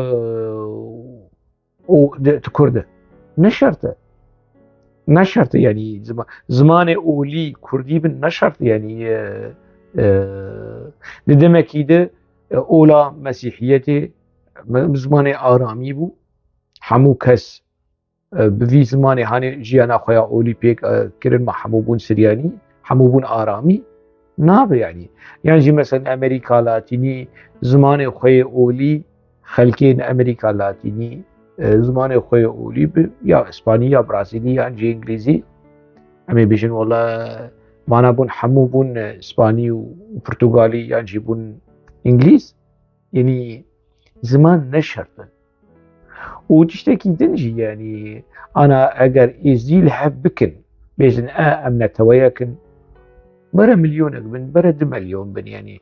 û de, tu Kurd e. Ne şert e. Ne şert e, yanî zima-, zimanê olî Kurdî bin ne şert e, yanî, e, e, di demekî de, e, ola Mesîhiyetê me-, zimanê aramî bû. Hemû kes, e, bi vî zimanê hanê jiyana xwe ya olî pêk, e, kirin, ma hemû bûn Siryanî, hemû bûn aramî. Nabe yanî. Yan jî mesela Amerîka Latînî zimanê xwe yê olî, xelkên Amerîka Latînî, e, zimanê xwe yê olî bi, ya Îspanî, ya Brazîlî, yan jî Îngilîzî. Em ê bêjin, wela vana bûn, hemû bûn, e, Îspanî û, û Portugalî, yan jî bûn Îngilîz. Yanî ziman ne şert e. Û tiştekî din jî, yanî, ana eger Êzdî li hev bikin, bêjin, e, em neteweyek in, bere milyonek bin, bere du milyon bin, yanî,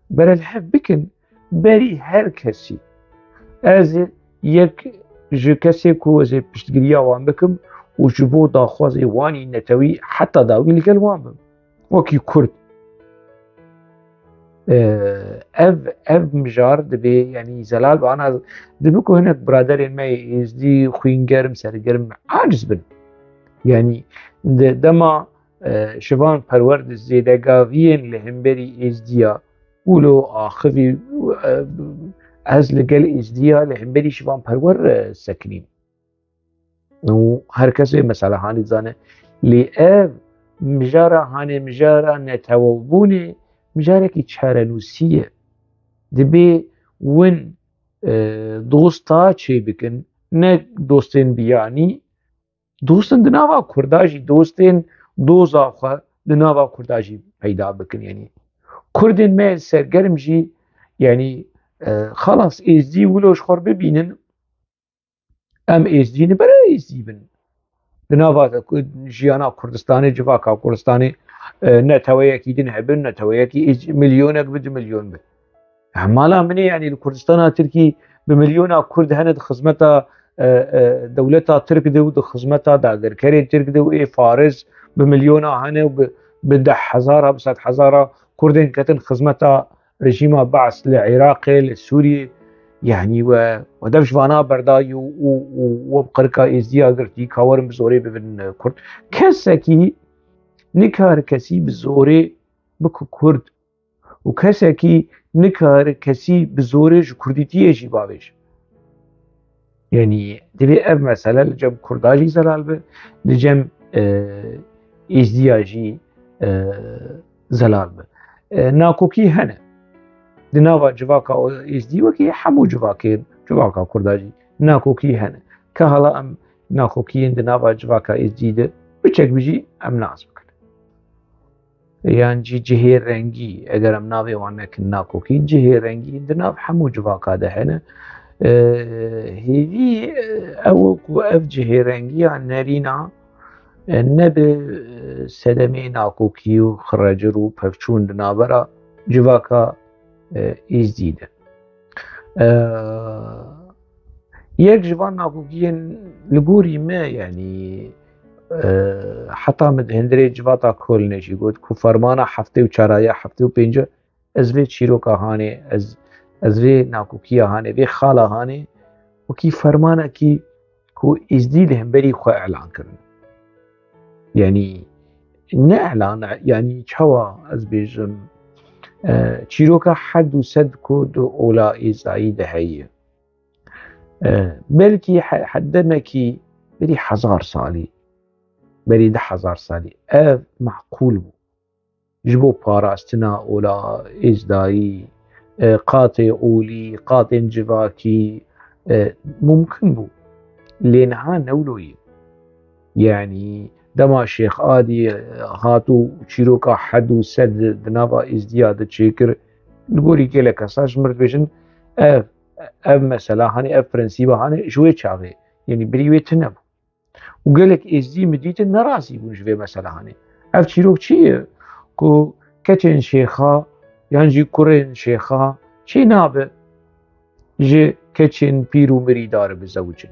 bere li hev bikin, berî her kesî. Ez yek ji kesê ku ez ê piştgiriya wan bikim û ji bo daxwazê wanî netewî heta dawî li gel wan bim. Wekî Kurd. E, ev, ev mijar dibê, yanî zelal be ana, dibe ku hinek biraderên me yê êzdî xwîngerm, sergerm, aciz bin. Yanî di dema, e, Şivan Perwer di zêdegaviyên li hemberî êzdiya, wilo axivî, e, ez li gel êzdiya li hemberî Şivan Perwer, e, sekinîm. Û her kes vê mesela hanê dizane. Lê ev mijara hanê, mijara netewebûnê, mijarekî çarenûsî ye. Dibê win, e, dosta çêbikin, ne dostên biyanî, dostên di nava Kurda jî, dostên doza xwe di nava Kurda jî peyda bikin. Yanî Kurdên me sergerm jî, yanî, e, xelas êzdî wilo ji xwe bibînin, em êzdî ne bere êzdî bin. Di nava jiyana Kurdistanê, civaka Kurdistanê, e, neteweyekî din hebin, neteweyekî êz-, milyonek bi, du milyon bi. Mala min ê, yanî li Kurdistana Tirkî bi milyona Kurd hene di xizmeta, e, e, dewleta Tirk de û di xizmeta dagirkerê Tirk de û ê Faris bi milyona hene û bi, bi deh hezara, bi sed hezara Kurdên ketin xizmeta rejîma Baas li Iraqê, li Sûriyê, yanî we, we dev ji vana berdayî û, û, û we bi qirika êzdiya girtî ka werin bi zorê bibin, e, Kurd. Kesekî nikare kesî bi zorê bike Kurd û kesekî nikare kesî bi zorê ji Kurdîtiyê jî bavêje. Yanî divê ev mesele li cem Kurda jî zelal be, li cem, e, êzdiya jî, e, zelal be. E, nakokî hene. Di nava civaka Êzdî wekî hemû civakên, civaka Kurda jî nakokî hene. Ka hala em nakokiyên di nava civaka Êzdî de biçek bijî em nas bikin. Yan jî cihê rengî, eger em navê wan nekin nakokî, cihê rengî di nav hemû civaka de hene. E, hêvî, e, ew e ku ev cihê rengiya nerîna, e, nebe, e, sedemê nakokî û xirecir û pevçûn di navbera civaka, e, Êzdî de. E, yek ji van nakokiyên li gorî me, yanî, e, heta min di hundirê civata Kolnê jî got ku fermana heftê û çar ya heftê û pênc ez vê çîroka hanê, ez, ez vê nakokiya hanê, vê xala hanê, wekî fermanekî ku Êzdî li hemberî xwe elan kirin. Yanî ne elan, yanî çawa ez bêjim, e, çîroka hed û sed ku di ola Êzdayî de heye. E, belkî he-, he-, demekî berî hezar salî, berî du hezar salî ev meqûl bû. Ji bo parastina ola Êzdayî, e, qatê olî, qatên civakî, e, mumkin bû. Lê niha ne wilo ye. Yanî dema Şêx Adî hat û çîroka hed û sed di nava Êzdiya de çêkir, li gorî gelek kesa ji min re dibêjin, ev, ev mesela hanê, ev prensîba hanê ji wê çaxê, yanî birî wê tune bû. Û gelek Êzdî min dîtin nerazî bûn ji vê mesela hanê. Ev çîrok çi ye? Ku keçên şêxa yan jî kurên şêxa çê nabe ji keçên pîr û mirîda re bizewicin.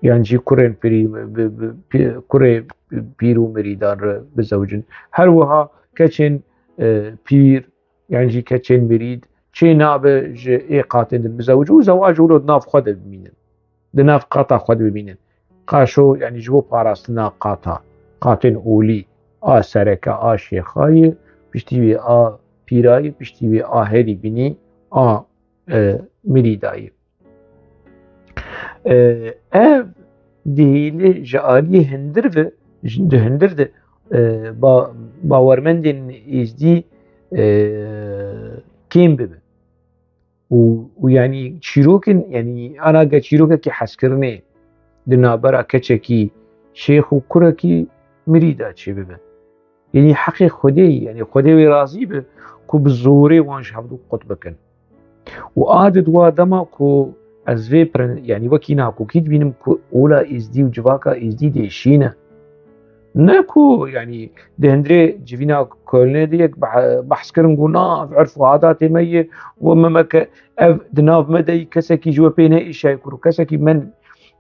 Yan jî kurên pirî, bi, bi, pi-, kurê pîr û mirîdan re bizewicin. Her wiha keçên, e, pîr, yan jî keçên mirîd çê nabe ji ê qatên din bizewicin û zewac wilo di nav xwe de bimînin. Di nav qata xwe de bimînin. Qaşo, yanî ji bo parastina qata, qatên olî, a sereke, a şêxayê, piştî wê a pîrayê, piştî wê a herî bînî, a, e, mirîdayê. E, ev dihêle ji aliyê hundir ve, ji, di hundir de, e, ba-, bawermendên Êzdî, e, kêm bibe. Û, û yanî çîrokên, yanî ana ge çîrokekî hezkirinê di navbera keçekî şêx û kurekî mirîda çêbibe. Yanî heqê Xwedê ye, yanî Xwedê wê razî be ku bi zorê wan ji hevdû qut bikin. Û a di dua dema ku ez vê prin-, yanî wekî nakokî dibînim ku ola Êzdî û civaka Êzdî dê şîne. Ne ku, yanî, di hundirê civîna Kolnê de yek beh-, behs kirin ku na, ev erf û adatê me ye û me, me ke ev di nav me de yî, kesekî ji we pê neêşayê kuro, kesekî me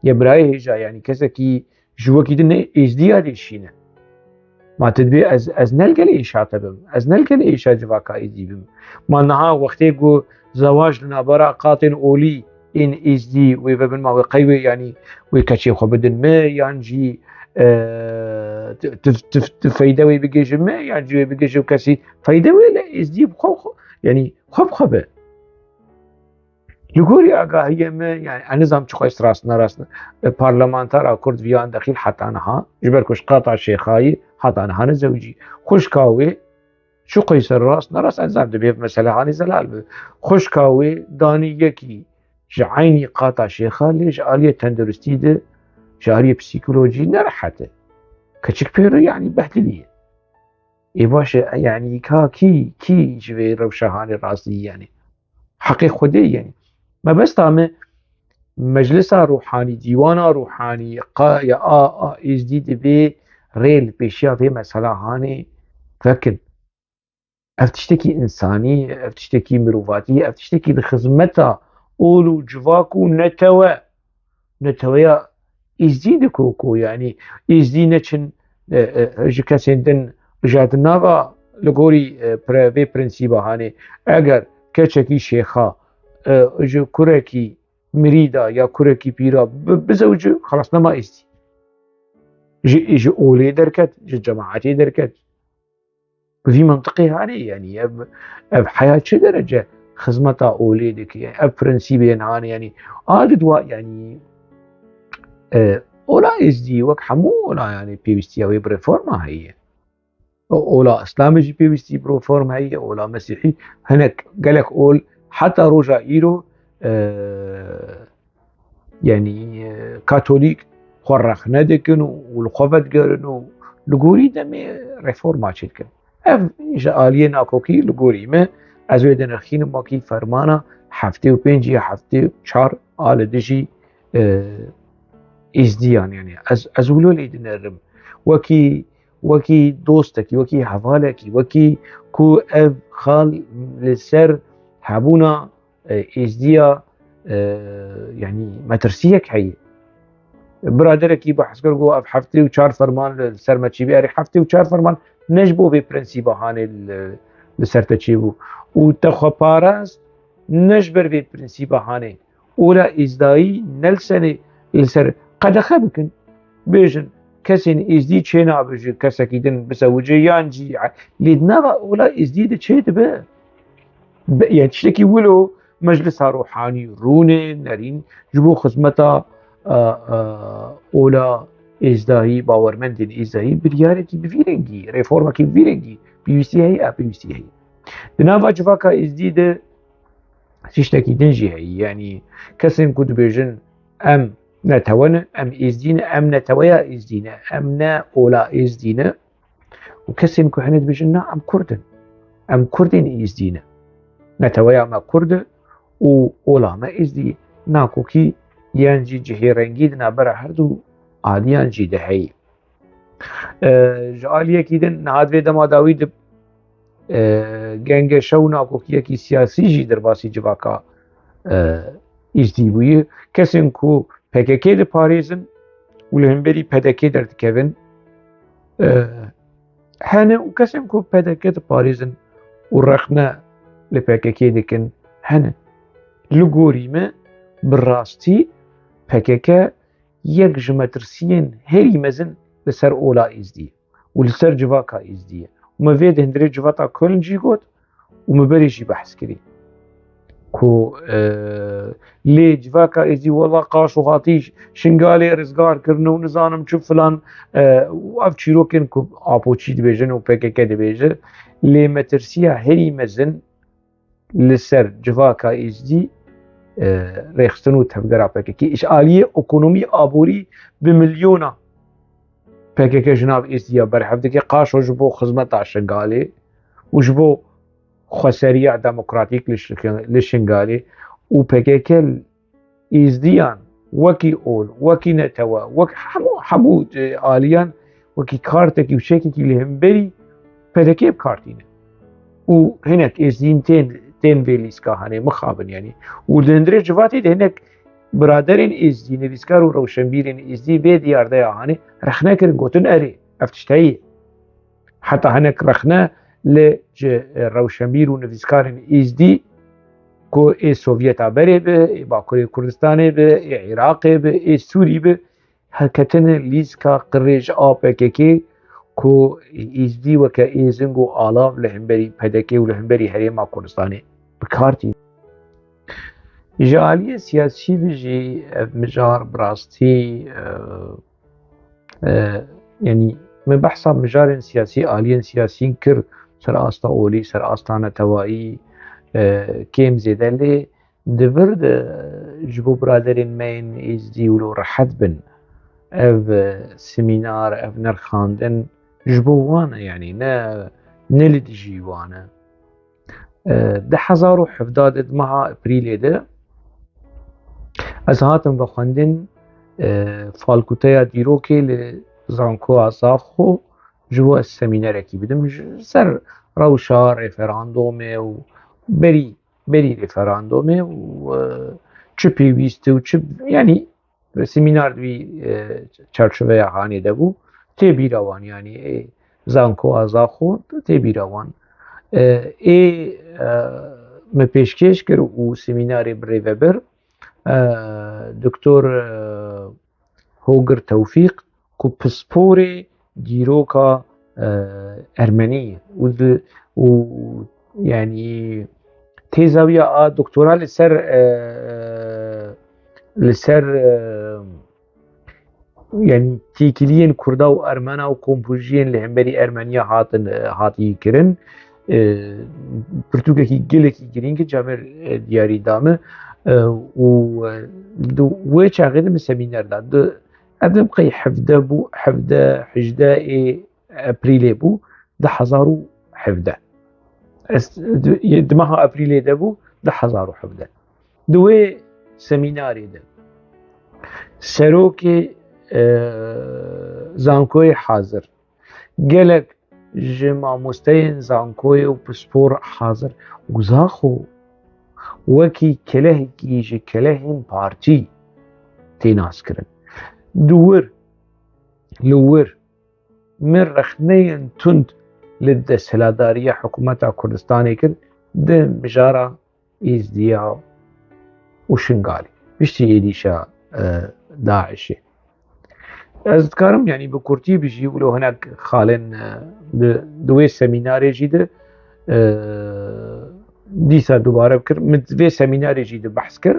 ye birayê hêja, yanî kesekî ji wekî din ne Êzdiya dê şîne. Ma tu dibê ez, ez ne li gelê êşa te bim, ez ne li gelê êşa civaka êdî bim. Ma niha wextê ku zewac li navbera qatên olî ên êzdî wê vebin, ma wê qey wê, yanî wê keçê xwe bidin me, yan jî, e, tu, tu, tu, tu feyde wê bigêjin me, yan jî wê bigêjin kesî, feyde wê li êzdî xwe, xwe, yanî xwe bi xwe be. Li gorî agahiyê me, yani, ez nizam çiqas rast ne rast ne, e, parlamentara Kurd viyan dexîl heta niha, ji ber ku ji qata Şêxayî heta niha ne zewicî. Xwişka wê, çiqas rast ne rast, ez nizam dibê ev mesele hanî zelal bi. Xwişka wê danî yekî ji eynî qata Şêxa lê ji aliyê tenduristî de, ji aliyê psîkolojî nerehet e. Keçik pêro, yani, behdilî ye. Ê baş e, yani, ka kî, kî ji vê rewşa hanê razî, yani? Heqê Xwedê, yani. Mebesta me, meclisa ruhanî, dîwana ruhanî, qa-, ya a, a êzdî divê rê li pêşiya vê mesela hanê vekin. Ev tiştekî însanî ye, ev tiştekî mirovatî ye, ev tiştekî di xizmeta ol û civak û netewe, neteweya êzdî dikoko, yani êzdî neçin, e, e, ji kesên din, ji di nava li gorî, e, pre-, vê prensîba hanê. Eger keçekî şêxa, e, ji kurekî mirîda ya kurekî pîra bi-, bizewci, xelas, nema êzdî. Ji, ji olê derket, ji cemaetê derket. Bi vî mintiqê hanê, yani ev, ev heya çi derece xizmeta olê dike? Ev prensîbê hanê, yani a di dua, yani, e, ola êzdî wek hemû ola, yani, pêwîstiya wê bi reforma heye. O-, ola Îslamê jî pêwîstî bi reform heye, ola Mesîhî, hinek gelek ol heta roja îro, e, yani, e, Katolîk xwe rexne dikin û, û li xwe vedigerin û li gorî demê reforma çêdikin. Ev ji aliyê nakokî li gorî me, ez wê dinirxînim wekî fermana heftê û pênc ya heftê û çar a li dijî, e, êzdiyan, yani ez, ez wilo lê dinerim. Wekî, wekî dostekî, wekî hevalekî, wekî ku ev xal li ser hebûna, e, êzdiya, e, yani metirsiyek heye. Biraderekî behs kir, got, ev heftê û çar ferman li ser me çêbû. Erê, heftê û çar ferman ne ji bo vê prensîba hanê li, li ser te çêbû. Û te xwe parast ne ji ber vê prensîba hanê. Ola êzdayî ne li senê, li ser qedexe bikin. Bêjin, kesên êzdî çê nabe ji kesekî din bisewice yan jî, lê di nava ola êzdî de çê dibe. Be-, yani tiştekî wilo meclisa ruhanî rûnê nerîn ji bo xizmeta, e, e, ola êzdayî, bawermendên êzdayî bi diyarêkî bi vî rengî, reformekî bi vî rengî pêwîstî heye, a pêwîstî heye. Di nava civaka êzdî de tiştekî din jî heye. Yani kesên ku dibêjin em netewe ne, em êzdî ne, em neteweya êzdî ne, em ne ola êzdî ne. Û kesên ku hene dibêjin, na, em Kurd in. Em Kurdên êzdî ne. Neteweya me Kurd e û ola me êzdî ye. Nakokî yan jî cihêrengî di navbera her du aliyan jî de heye. E, ji aliyekî din niha di vê dema dawî de, e, gengeşe û nakokiyekî siyasî jî derbasî civaka, e, êzdî bûye. Kesên ku P K K diparêzin û li hemberî P D K derdikevin, e, hene û kesên ku P D K diparêzin û rexne li P K K dikin hene. Li gorî me bi rastî P K K yek ji metirsiyên herî mezin li ser ola êzdî û li ser civaka êzdî ye. Û me vê di hundirê civata Köln jî got û me berê jî behs kirî. Ku, e, lê civaka êzdî wela qaşo hatî Şingalê rizgar kirine û nizanim çi filan, e, û ev çîrokên ku Apoçî dibêjin û P K K dibêje, lê metirsiya herî mezin li ser civaka êzdî, e, rêxistin û tevgera P K K. Ji aliyê ekonomî aborî bi milyona P K K ji nav êzdiya berhev dike, qaşo ji bo xizmeta Şingalê û ji bo xweseriya demokratîk li Şi-, li Şingalê û P K K êzdiyan wekî ol, wekî netewe, wek hemû, hemû, e, aliyan wekî kartekî û çekekî li hemberî P D K bi kar tîne. Û hinek êzdiyên tên, tên vê lîska hanê mixabin, yanî. Û di hundirê civatê de hinek biraderên êzdî, nivîskar û rewşenbîrên êzdî vê diyardeya hanê rexne kirin, gotin, erê, ev tişt heye. Heta hinek rexne li ji rewşenbîr û nivîskarên Êzdî ku ê Sovyeta berê bi, ê Bakurê Kurdistanê bi, ê Iraqê bi, ê Sûrî bi, herketine lîzka qirêj a P K K ku Êzdî weke êzing û alav li hemberî P D K û li hemberî Herêma Kurdistanê bi kar tî. Ji aliyê siyasî ve jî ev mijar bi rastî, e, e, yanî me behsa mijarên siyasî, aliyên siyasî kir ser asta olî, ser asta netewayî, e, kêm zêde lê di vir de ji bo biraderên me yên Êzdî wilo rehet bin. Ev, e, semînar, ev nirxandin ji bo wan e, yanî ne, ne li dijî wan e. E, du hezar û hevdeh de di meha Eprîlê de ez hatim vexwendin, e, falkuteya dîrokê li Zankoya Zaxo ji bo ez semînerekî bidim ji ser rewşa referandumê û berî, berî referandumê û, e, çi pêwîst e û çi, yanî semînar di vî, e, çarçoveya hanê de bû. Tê bîra wan, yanî, ê, Zankoya Zaxo tê bîra wan. E, ê, e, me pêşkêş kir û semînarê bi rê ve bir, e, Doktor, e, Hogir Tewfîq ku pisporê dîroka, e, ermenî ye û di, û, yanî, têza wî ya a doktora li ser, e, li ser, e, yanî têkiliyên Kurda û Ermena û kompûjiyên li hemberî Ermeniya hatin, e, hatiye kirin. E, pirtûkekî gelekî girîng e, camêr, e, diyarî da min, e, û, e, di wê çaxê de min semîner da. Di, ev dem qey hevdeh bû, hevdeh, hejdeh ê Eprîlê bû, du hezar û hevdeh. Ez, di, di meha Eprîlê de bû, du hezar û hevdeh. Di wê semînarê de serokê, e, Zankoyê hazir, gelek ji mamosteyên Zankoyê û pispor hazir û Zaxo wekî kelehekî ji kelehên partî tê naskirin. Di wir, li wir min rexneyên tund li desthilatdariya hikûmeta Kurdistanê kir di mijara Êzdiya û Şingalê, piştî êrîşa, e, DAIŞê. Ez dikarim, yanî bi kurtî bijî, wilo hinek xalên, e, di, di wê semînarê jî de, e, dîsa dubare bikir. Min di vê semînarê jî de behs kir.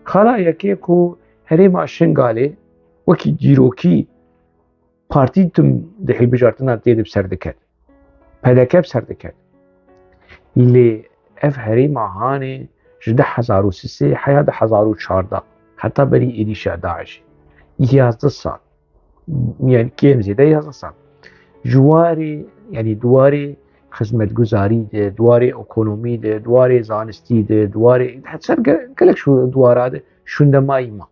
Xala yekê ku herêma Şingalê wekî dîrokî partî tim di hilbijartina tê de bi ser diket. P D K bi ser diket. Lê ev herêma hanê ji du hezar û sê heya du hezar û çardeh heta berî êrîşa DAIŞ, yazdeh sal, yanî kêm zêde yazdeh sal, ji warê, yanî di warê xizmetguzarî de, di warê ekonomî de, di warê zanistî de, di warê, her ser ge-, gelek şu di wara de şûndemayî ma.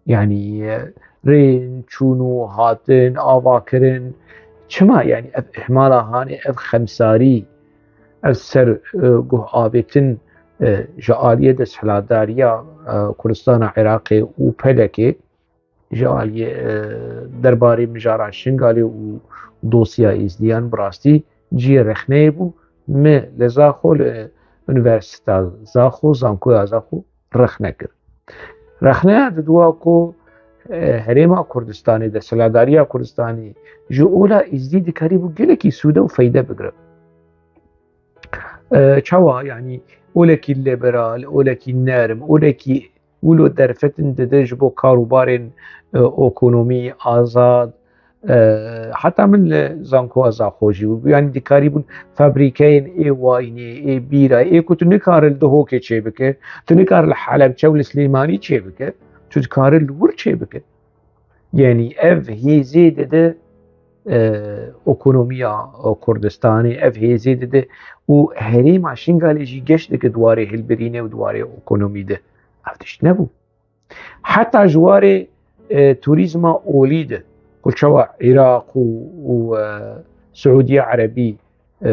Yanî, e, rên, çûn û hatin, avakirin. Çima, yanî, ev ihmala hanê, ev xemsarî, ev ser, e, guh avêtin, e, ji aliyê desthilatdariya, e, Kurdistana Iraqê û P D K, ji aliyê, e, derbarê mijara Şingalê û dosya Êzdiyan bi rastî cihê rexneyê bû. Me li Zaxo li Unîversîta Zaxo, Zankoya Zaxo rexne kir. Rexneya diduwa ku, e, Herêma Kurdistanê, desthilatdariya Kurdistanê ji ola Êzdî dikarîbû gelekî sûde û feyde bigire. E, çawa, yanî olekî liberal, olekî nerm, olekî wilo derfetin dide ji bo karûbarên, e, ekonomî azad, e, heta min li Zankoya Zaxo jî bû. Yanî dikarîbûn fabrîkeyên ê wayînê, ê bîra, ê ku tu nikare li Dihokê çêbike, tu nikare li Helebçe û li Silêmanî çêbike, tu dikare li wir çêbike. Yanî ev hêzê dide, e, ekonomiya, e, Kurdistanê, ev hêzê dide û herêma Şingalê jî geş dike di warê hilbirînê û di warê ekonomî de. Ev tişt nebû. Heta ji warê, e, turîzma olî de, ku çawa Iraq û, û, e, Siûdiya Erebî, e,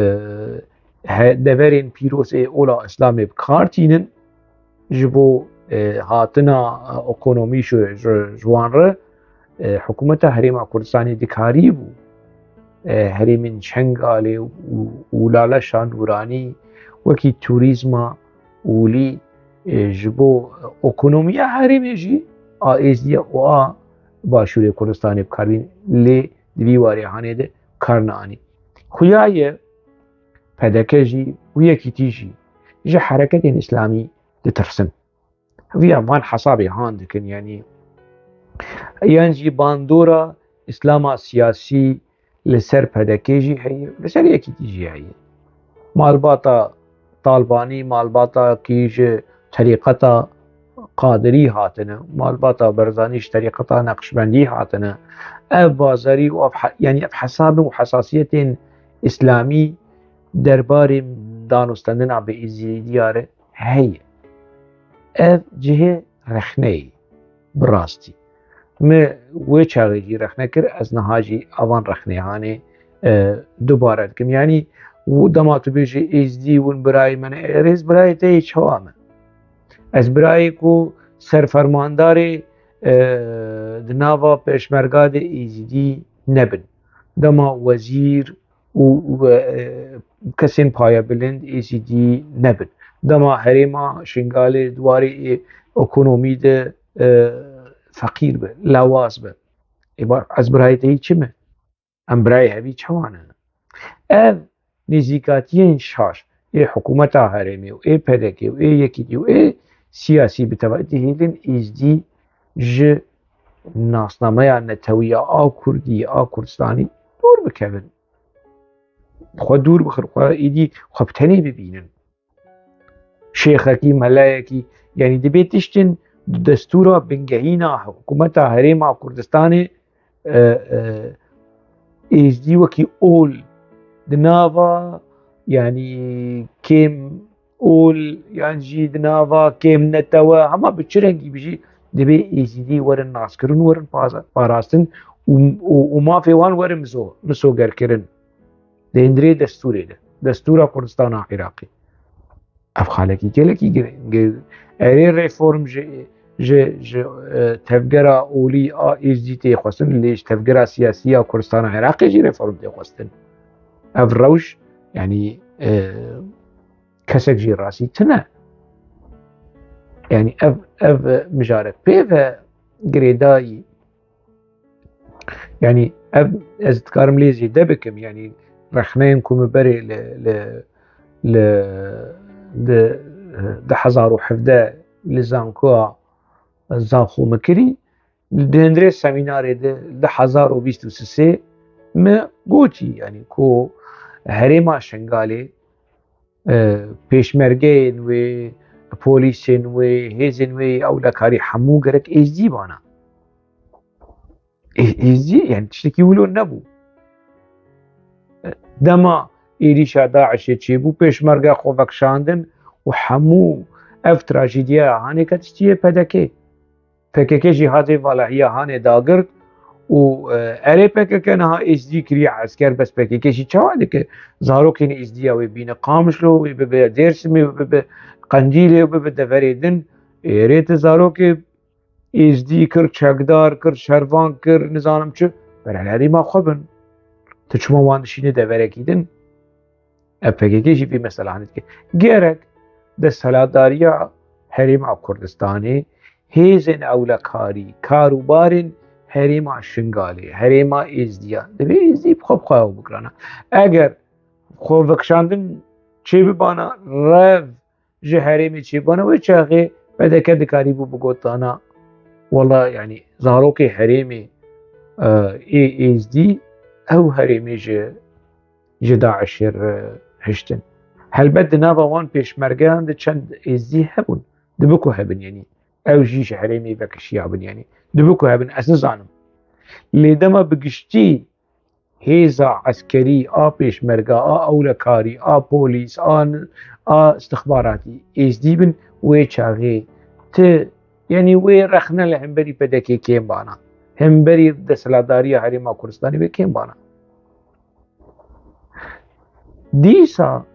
he-, deverên pîroz ê ola Îslamê bi kar tînin, ji bo, e, hatina, e, ekonomî ji, ji, ji wan re, e, hikûmeta Herêma Kurdistanê dikarîbû e, herêmên Şengalê û, û Laleşa Nûranî wekî turîzma olî, e, ji bo ekonomiya herêmê jî a Êzdiya û a Başûrê Kurdistanê bi kar bîn, lê di vî warê hanê de kar neanî. Xuya ye P D K jî û yekîtî jî ji hereketên îslamî ditirsin. Viya van hesabê han dikin, yanî yan jî bandora îslama siyasî li ser P D K jî heye, li ser yekîtî jî heye. Malbata Talbanî, malbata kî ji terîqeta Qadirî hatine, malbata Berzanî ji terîqeta Neqşbendî hatine. Ev bazarî û ev he-, yanî ev hesabê û hesasiyetên îslamî derbarê danûstendina bi Êzîdiya re heye. Ev cihê rexneyê bi rastî. Min wê çaxê jî rexne kir, ez niha jî avan rexneyanê, e, dubare dikim. Yanî û dema tu bêjî Êzdî win birayê me ne, e, rêz birayê te yê çawa me? Ez birayê ku serfermandarê, e, di nava pêşmerga de Êzîdî nebin. Dema wezîr û, û, e, kesên payebilind Êzîdî nebin. Dema herêma Şingalê di warê ê ekonomî de, e, feqîr be, lawaz be. Ê ba, ez birayê te yî çi me? Em birayê hevî çawa ne? Ev nêzîkatiyên şaş ê hikûmeta herêmê û ê P D K û ê Yekîtî û ê siyasî bi tevahî dihêlin Êzdî ji nasnameya netewiya a Kurdî, a Kurdistanî dûr bikevin. Xwe dûr bixin, xwe êdî xwe bi tenê bibînin. Şêxekî, melayekî, yanî dibê tiştin di destûra bingehîna hikûmeta Herêma Kurdistanê, e, e, Êzdî wekî ol di nava, yanî kêm ol, yan jî di nava kêm netewe, hema bi çi rengî bijî, dibê Êzîdî werin naskirin, werin paza-, parastin û, û, û mafê wan werin mizo-, misogerkirin. Di hundirê destûrê de, destûra Kurdistana Iraqê. Ev xalekî gelekî giring e. Erê reform ji, ji, ji, e, tevgera olî a Êzdî tê xwestin, lê ji tevgera siyasî ya Kurdistana Iraqê jî reform tê xwestin. Ev rewş, yanî, e, kesek jî rastî tune. Yanî ev, ev mijarek pê ve girêdayî. Yanî ev, ez dikarim lê zêde bikim, yanî rexneyên ku min berê li, li, li, di, di hezar û hevdeh li zankoya Zaxo min kirî, di hundirê semînarê de di hezar û bîst û sê min gotî, yanî ku herêma Şengalê, e, pêşmergeyên wê, polîsên wê, hêzên wê ewlekarî hemû gerek Êzdî bana. Ê-, Êzî, yanî tiştekî wilo nebû. Dema êrîşa DAIŞê çêbû, pêşmerge xwe vekişandin û hemû ev trajediya hanê ketiştiye P D K. P K K jî hatê valahiya hanê dagirt û, e, erê P K K niha Êzidî kiriye esker, bes P K K jî çawa dike? Zarokên Êzidiya wê bîne Qamişlo, wê bibe Dêrsimê, wê bibe Qendîlê, wê bibe deverê din. Ê, erê tu zarokê Êzdî kir, çekdar kir, şervan kir, nizanim çi, bere li herêma xwe bin. Tu çima wan dişîne deverekî din? Ev P K K jî vî mesela hanê dike. Gerek desthilatdariya Herêma Kurdistanê, hêzên ewlekarî, karûbarên Herêma Şingalê, Herêma Êzdiya, divê Êzdî bi xwe bi xwe ew bikirana. Eger xwe vekişandin çêbibana, rev ji herêmê çêbûna wê çaxê P D K dikarîbû bigotana, wela, yanî, zarokê herêmê, e, ê Êzdî ew herêmê ji, ji DAIŞê re hiştin. Helbet di nava wan pêşmergeyan de çend Êzdî hebûn. Dibe ku hebin, yanî, ew jî ji herêmê vekişiyabin, yanî, dibe ku hebin, ez nizanim. Lê dema bi giştî hêza eskerî, a pêşmerga, a ewlekarî, a polîs, a, a istixbaratî Êzdî bin, wê çaxê ti, yanî wê rexne li hemberî P D K kêm bana. Hemberî desthilatdariya Herêma Kurdistanê wê kêm bana. Dîsa,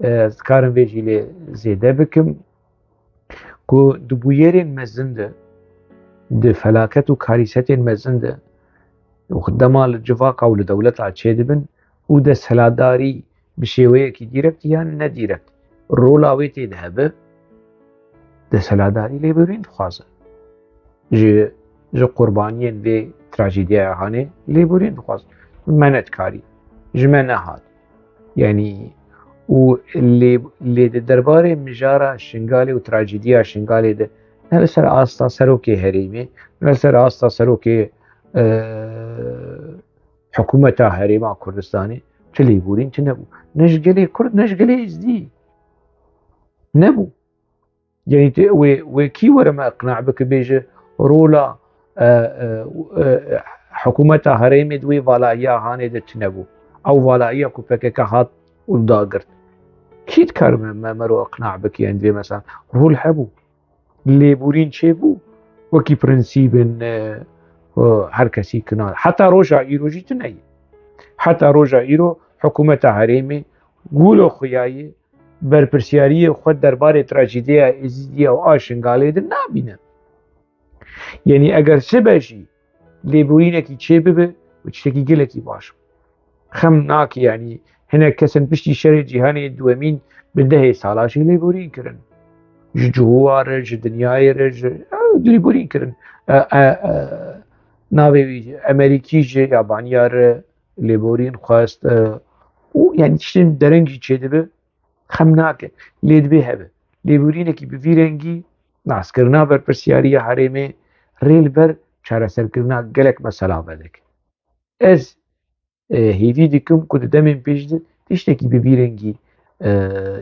e, ez dikarim vê jî lê zêde bikim. Ku di bûyerên mezin de, di felaket û karîsetên mezin de, û dema li civaka û li dewleta çêdibin û desthilatdarî bi şêweyekî dîrekt yan nedîrekt rola wê tê de hebe, desthilatdarî lêborîn dixwaze. Ji, ji qurbaniyên vê trajîdiyaya hanê lêborîn dixwaze. Me nedikariye. Ji me nehat. Yanî û lê, lê di derbarê mijara Şingalê û trajîdiya Şingalê de ne li ser asta serokê herêmê, ne li ser asta serokê, e, hikûmeta Herêma Kurdistanê çi lêborîn, çi nebû. Ne ji gelê Kurd, ne ji gelê Êzdî. Nebû. Yanî tu wê, wê kî were me iqna bike bêje rola, e, e, e, hikûmeta herêmê di wê valahiya hanê de tune bû. Ew valahiya ku P K K hat û dagirt. Kî dikare me, me, me ro iqna bike, yanî divê mesela rol hebû. Lêborîn çêbû, wekî prensîbên, e, e, her kesî kina. Heta roja îro jî tune ye. Heta roja îro hikûmeta herêmê gulo xwe ya ye, berpirsiyariyê xwe derbarê trajîdiya Êzîdiya û a Şingalê de nabîne. Yanî eger sibe jî lêborînekî çêbibe, û tiştekî gelekî baş. Xem nake, yanî hinek kesên piştî şerê cîhanê duwemîn bi dehê sala jî lêborîn kirin. Ji cihûa re, ji dinyayê re, ji, ew lêborîn kirin. E, e, e, navê wî Emerîkî ji yabaniya re lêborîn xwest, e, û yanî tiştên dereng jî çêdibe. Xem nake, lê divê hebe. Lêborînekî bi vî rengî, naskirina berpirsiyariya herêmê rê li ber çareserkirina gelek mesela vedike. Ez, e, hêvî dikim ku di demên pêş de tiştekî bi vî rengî, e,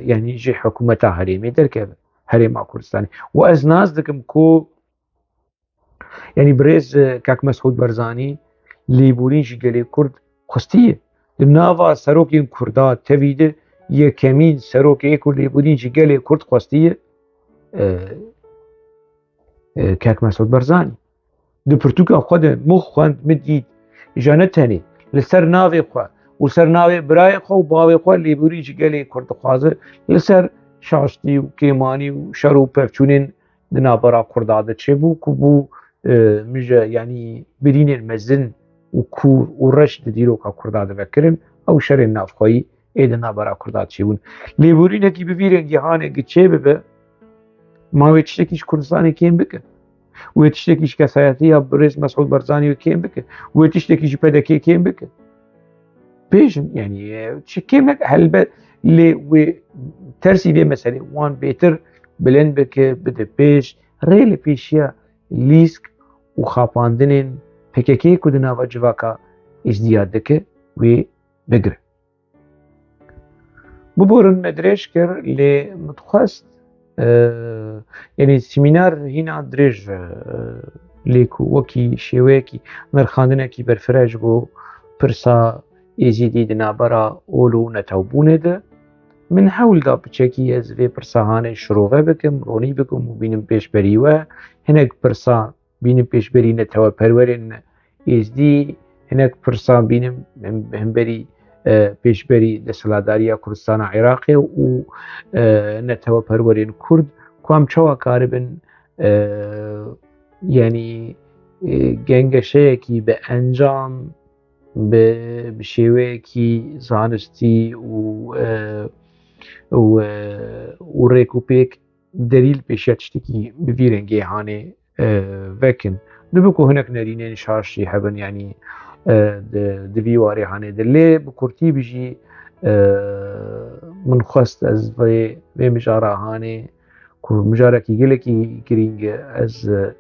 yanî ji hikûmeta herêmê derkeve, Herêma Kurdistanê. Û ez nas dikim ku Yanî birêz, e, kak Mesûd Barzanî lêborîn ji gelê Kurd xwestiye. Di nava serokên Kurda tevî de yekemîn serokê ku lêborîn ji gelê Kurd xwestiye, e, e, kak Mesûd Barzanî. Di pirtûka xwe de min xwend, min dît, ja ne tenê li ser navê xwe û ser navê birayê xwe û bavê xwe lêborîn ji gelê Kurd dixwaze, li ser şaştî û kêmanî û şer û pevçûnên di navbera Kurda de çêbû ku bû, e, mije, yanî birînên mezin û kûr û reş di dîroka Kurda de vekirin, ew şerên navxweyî ê di navbera Kurda çêbûn. Lêborînekî bi vî rengî hanê gi çê bibe, ma wê tiştekî ji Kurdistanê kêm bike. Wê tiştekî ji kesayetiya birêz Mesûd Barzanî wê kêm bike. Wê tiştekî ji P D K kêm bike. Bêjin, yanî, e, çi kêm neke, helbet lê wê tersî vê meselê wan bêtir bilind bike, bide pêş, rê li pêşiya lîsk û xapandinên P K K ku di nava civaka Êzdiya dike, wê bigire. Biborin me dirêj kir, lê min dixwest, e, yanî semînar hîna dirêj, e, lê ku wekî şêweyekî nirxandinekî berfireh ji bo pirsa Êzîdî di navbera ol û netewbûnê de. Min hewl da piçekî ez vê pirsa hanê şirove bikim, ronî bikim û bînim pêşberî we. Hinek pirsa bînim pêşberî neteweperwerên Êzdî, hinek pirsa bînim him-, himberî, e, pêşberî desthilatdariya Kurdistana Iraqê û, e, neteweperwerên Kurd, ku em çawa karibin, e, yanî, e, gengeşeyekî bi encam, bi, bi şêweyekî zanistî û, e, û, e, û rêk û pêk derî li pêşiya tiştekî bi vî rengê hanê, e, vekin. Dibe ku hinek nerînên şaş jî hebin, yanî, e, di, di vî warê hanê de. Lê bi kurtî bijî, e, min xwest ez vê, vê mijara hanê, ku mijarekî gelekî girîng e, ez, e,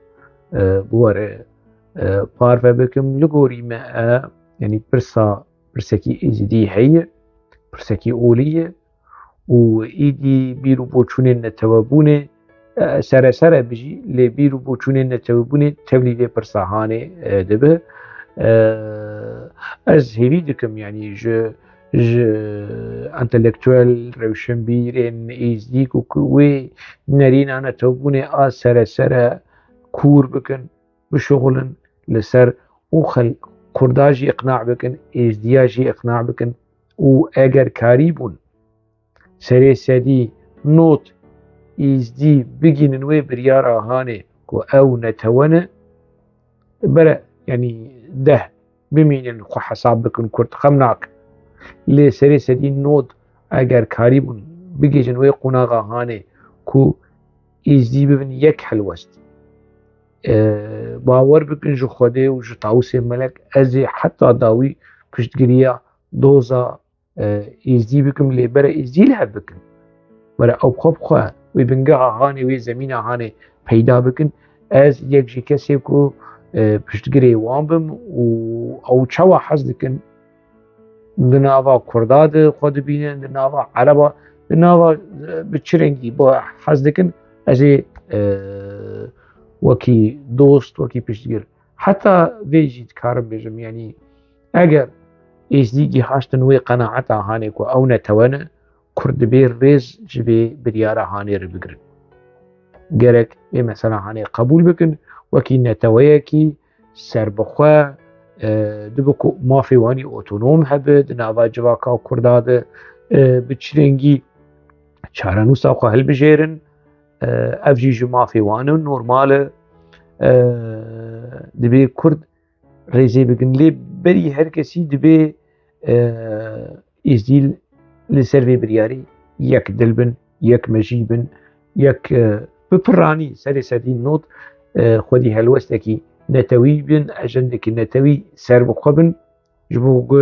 bi we re, e, parve bikim. Li gorî me, e, yanî pirsa, pirsekî Êzidî heye, pirsekî olî ye û êdî bîr û boçûnên netewebûnê, e, seresere bijî, lê bîr û boçûnên netewebûnê tevlî vê pirsa hanê, e, dibe. E, ez hêvî dikim, yanî ji, ji entelektuel, rewşenbîrên êzdî ku, ku wê nerîna netewebûnê a seresere kûr bikin, bişuxulin li ser û xel-, Kurda jî iqna bikin, Êzdiya jî iqna bikin û eger karîbûn serê sedî not Êzdî bigînin wê biryara hanê ku ew netewe ne, bere, yanî deh bimînin, xwe hesab bikin, Kurd xem nakin. Lê serê sedî nod eger karîbûn bigihîjin wê qonaxa hanê ku Êzdî bibin yek helwest. E, bawer bikin ji Xwedê û ji Tawusê Melek, ez ê heta dawî piştgiriya doza, e, Êzdî bikim, lê bere Êzdî li hev bikin. Bere ew xwe bi xwe wê bingeha hanê, wê zemîna hanê peyda bikin. Ez yek ji kesê ku, e, piştgirê wan bim û ew çawa hez dikin, di nava Kurda de xwe dibînin, di nava Ereba, di nava, e, bi çi rengî bi hez dikin, ez ê, e, wekî dost, wekî piştgir. Heta vê jî dikarim bêjim, yanî eger Êzdî gihaştin wê qenaeta hanê ku ew netewe ne, Kurd dibê rêz ji vê biryara hanê re bigirin. Gerek vê mesela hanê qebûl bikin, wekî neteweyekî serbixwe, e, dibe ku mafê wanî otonom hebe, di nava civaka Kurda de, e, bi çi rengî çarenûsa xwe hilbijêrin, e, ev jî ji mafê wan e, normal e. E, dibê Kurd rêzê bikin. Lê berî her kesî dibê, e, Êzdî li ser vê biryarî yek dil bin, yek mejî bin, yek, e, bi piranî serê sedî nod, e, xwedî helwestekî netewî bin, ejendekî netewî ser bi xwe bin. Ji bo ku,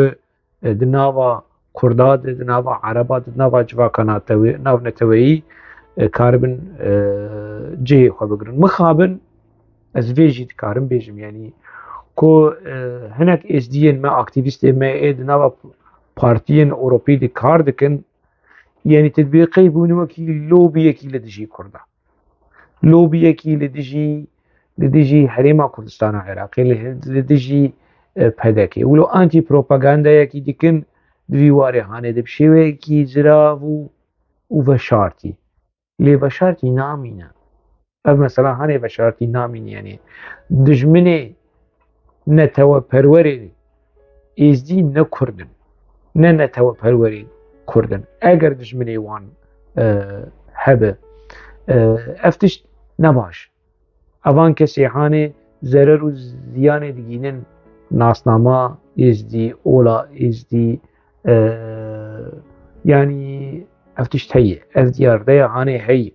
e, di nava Kurda de, di nava Ereba de, di nava civaka natewe-, navneteweyî, e, karibin, e, cihê xwe bigirin. Mixabin, ez vê jî dikarim bêjim, yanî ku, e, hinek êzdiyên me, aktîvîstên me ê di nava partiyên Ewropî de kar dikin, yanî tu dibê qey bûne wekî lobiyekî li dijî Kurda. Lobiyekî li dijî, li dijî Herêma Kurdistana Iraqê, li, li dijî, e, P D K. Wilo antî-propagandayekî dikin di vî warê hanê de bi şêweyekî zirav û, û veşartî. Lê veşartî namîne. Ev mesela hanê veşartî namîne, yanî dijminê neteweperwerê Êzdî ne Kurd in, ne neteweperwerê Kurd in. Eger dijminê wan, e, hebe, e, ev tişt ne baş. Evan kesê hanê zerer û ziyanê digînin nasnama Êzdî, ola Êzdî, e, yanî ev tişt heye, ev diyardeya hanê heye.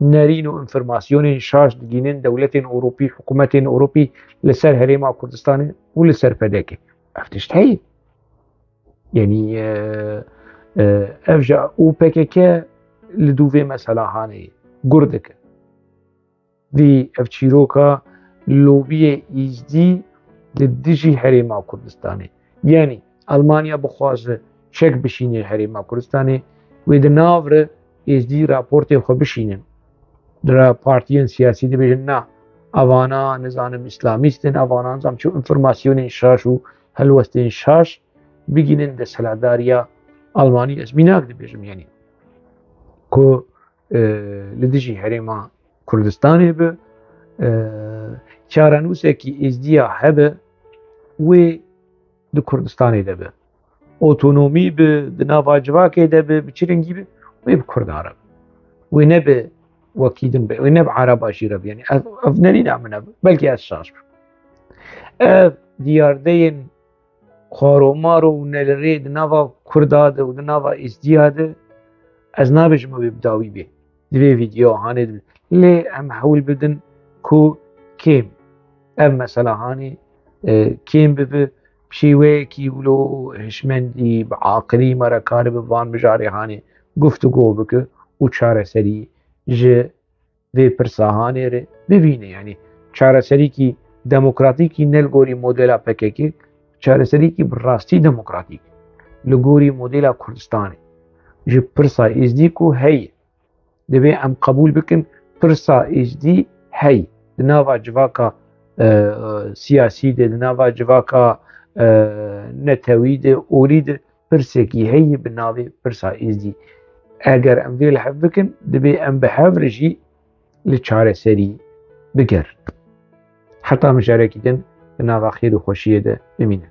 Nerîn û înformasyonên şaş digînin dewletên Ewropî, hikûmetên Ewropî li ser Herêma Kurdistanê û li ser P D K. Ev tişt heye. Yanî, e, e, ev ji û P K K li dû vê mesela hanê gur dike. Vî ev çîroka lobiyê Êzdî li dijî Herêma Kurdistanê. Yanî Almanya bixwaze çek bişîne Herêma Kurdistanê, wê di nav re Êzdî raportê xwe bişînin. Di ra partiyên siyasî dibêjin, na, evana, nizanim, îslamîst in, evana, nizam çi înformasyonên şaş û helwestên şaş bigînin desthilatdariya Almanî. Ez mînak dibêjim, yanî ku, e, li dijî Herêma Kurdistanê bi, e, çarenûsekî Êzdiya hebe, wê di Kurdistanê de bi. Otonomî bi, di nava civakê de bi, bi çi rengî bi, wê bi Kurda re bi. Wê ne bi wekî din bi, wê ne bi Ereba jî re bi. Yanî ev, ev nerîna min e, belkî ez şaş bim. Ev diyardeyên xwaromaro û nelirê di nava Kurda de û di nava Êzdiya de, ez nabêjim ew ê bi dawî bê. Di vê vîdeo hanê de. Lê em hewl bidin ku kêm ev mesela hanê, e, kêm bibe, bi şêweyekî wilo hişmendî, bi aqilî me re karibe van mijarê hanê guftûgo bike û çareserî ji vê pirsa hanê re bibîne. Yanî çareserîkî demokratîkî ne li gorî modela P K K, çareserîkî bi rastî demokratîk li gorî modela Kurdistanê. Ji pirsa Êzdî ku heye, divê em qebûl bikin, pirsa Êzdî heye. Di nava civaka, e, siyasî de, di nava civaka, e, netewî de, olî de pirsekî heye bi navê pirsa Êzdî. Eger em vê li hev bikin, divê em bi hev re jî li çareserî bigerin. Heta mijarekî din, di nava xêr û xweşiyê de bimînin.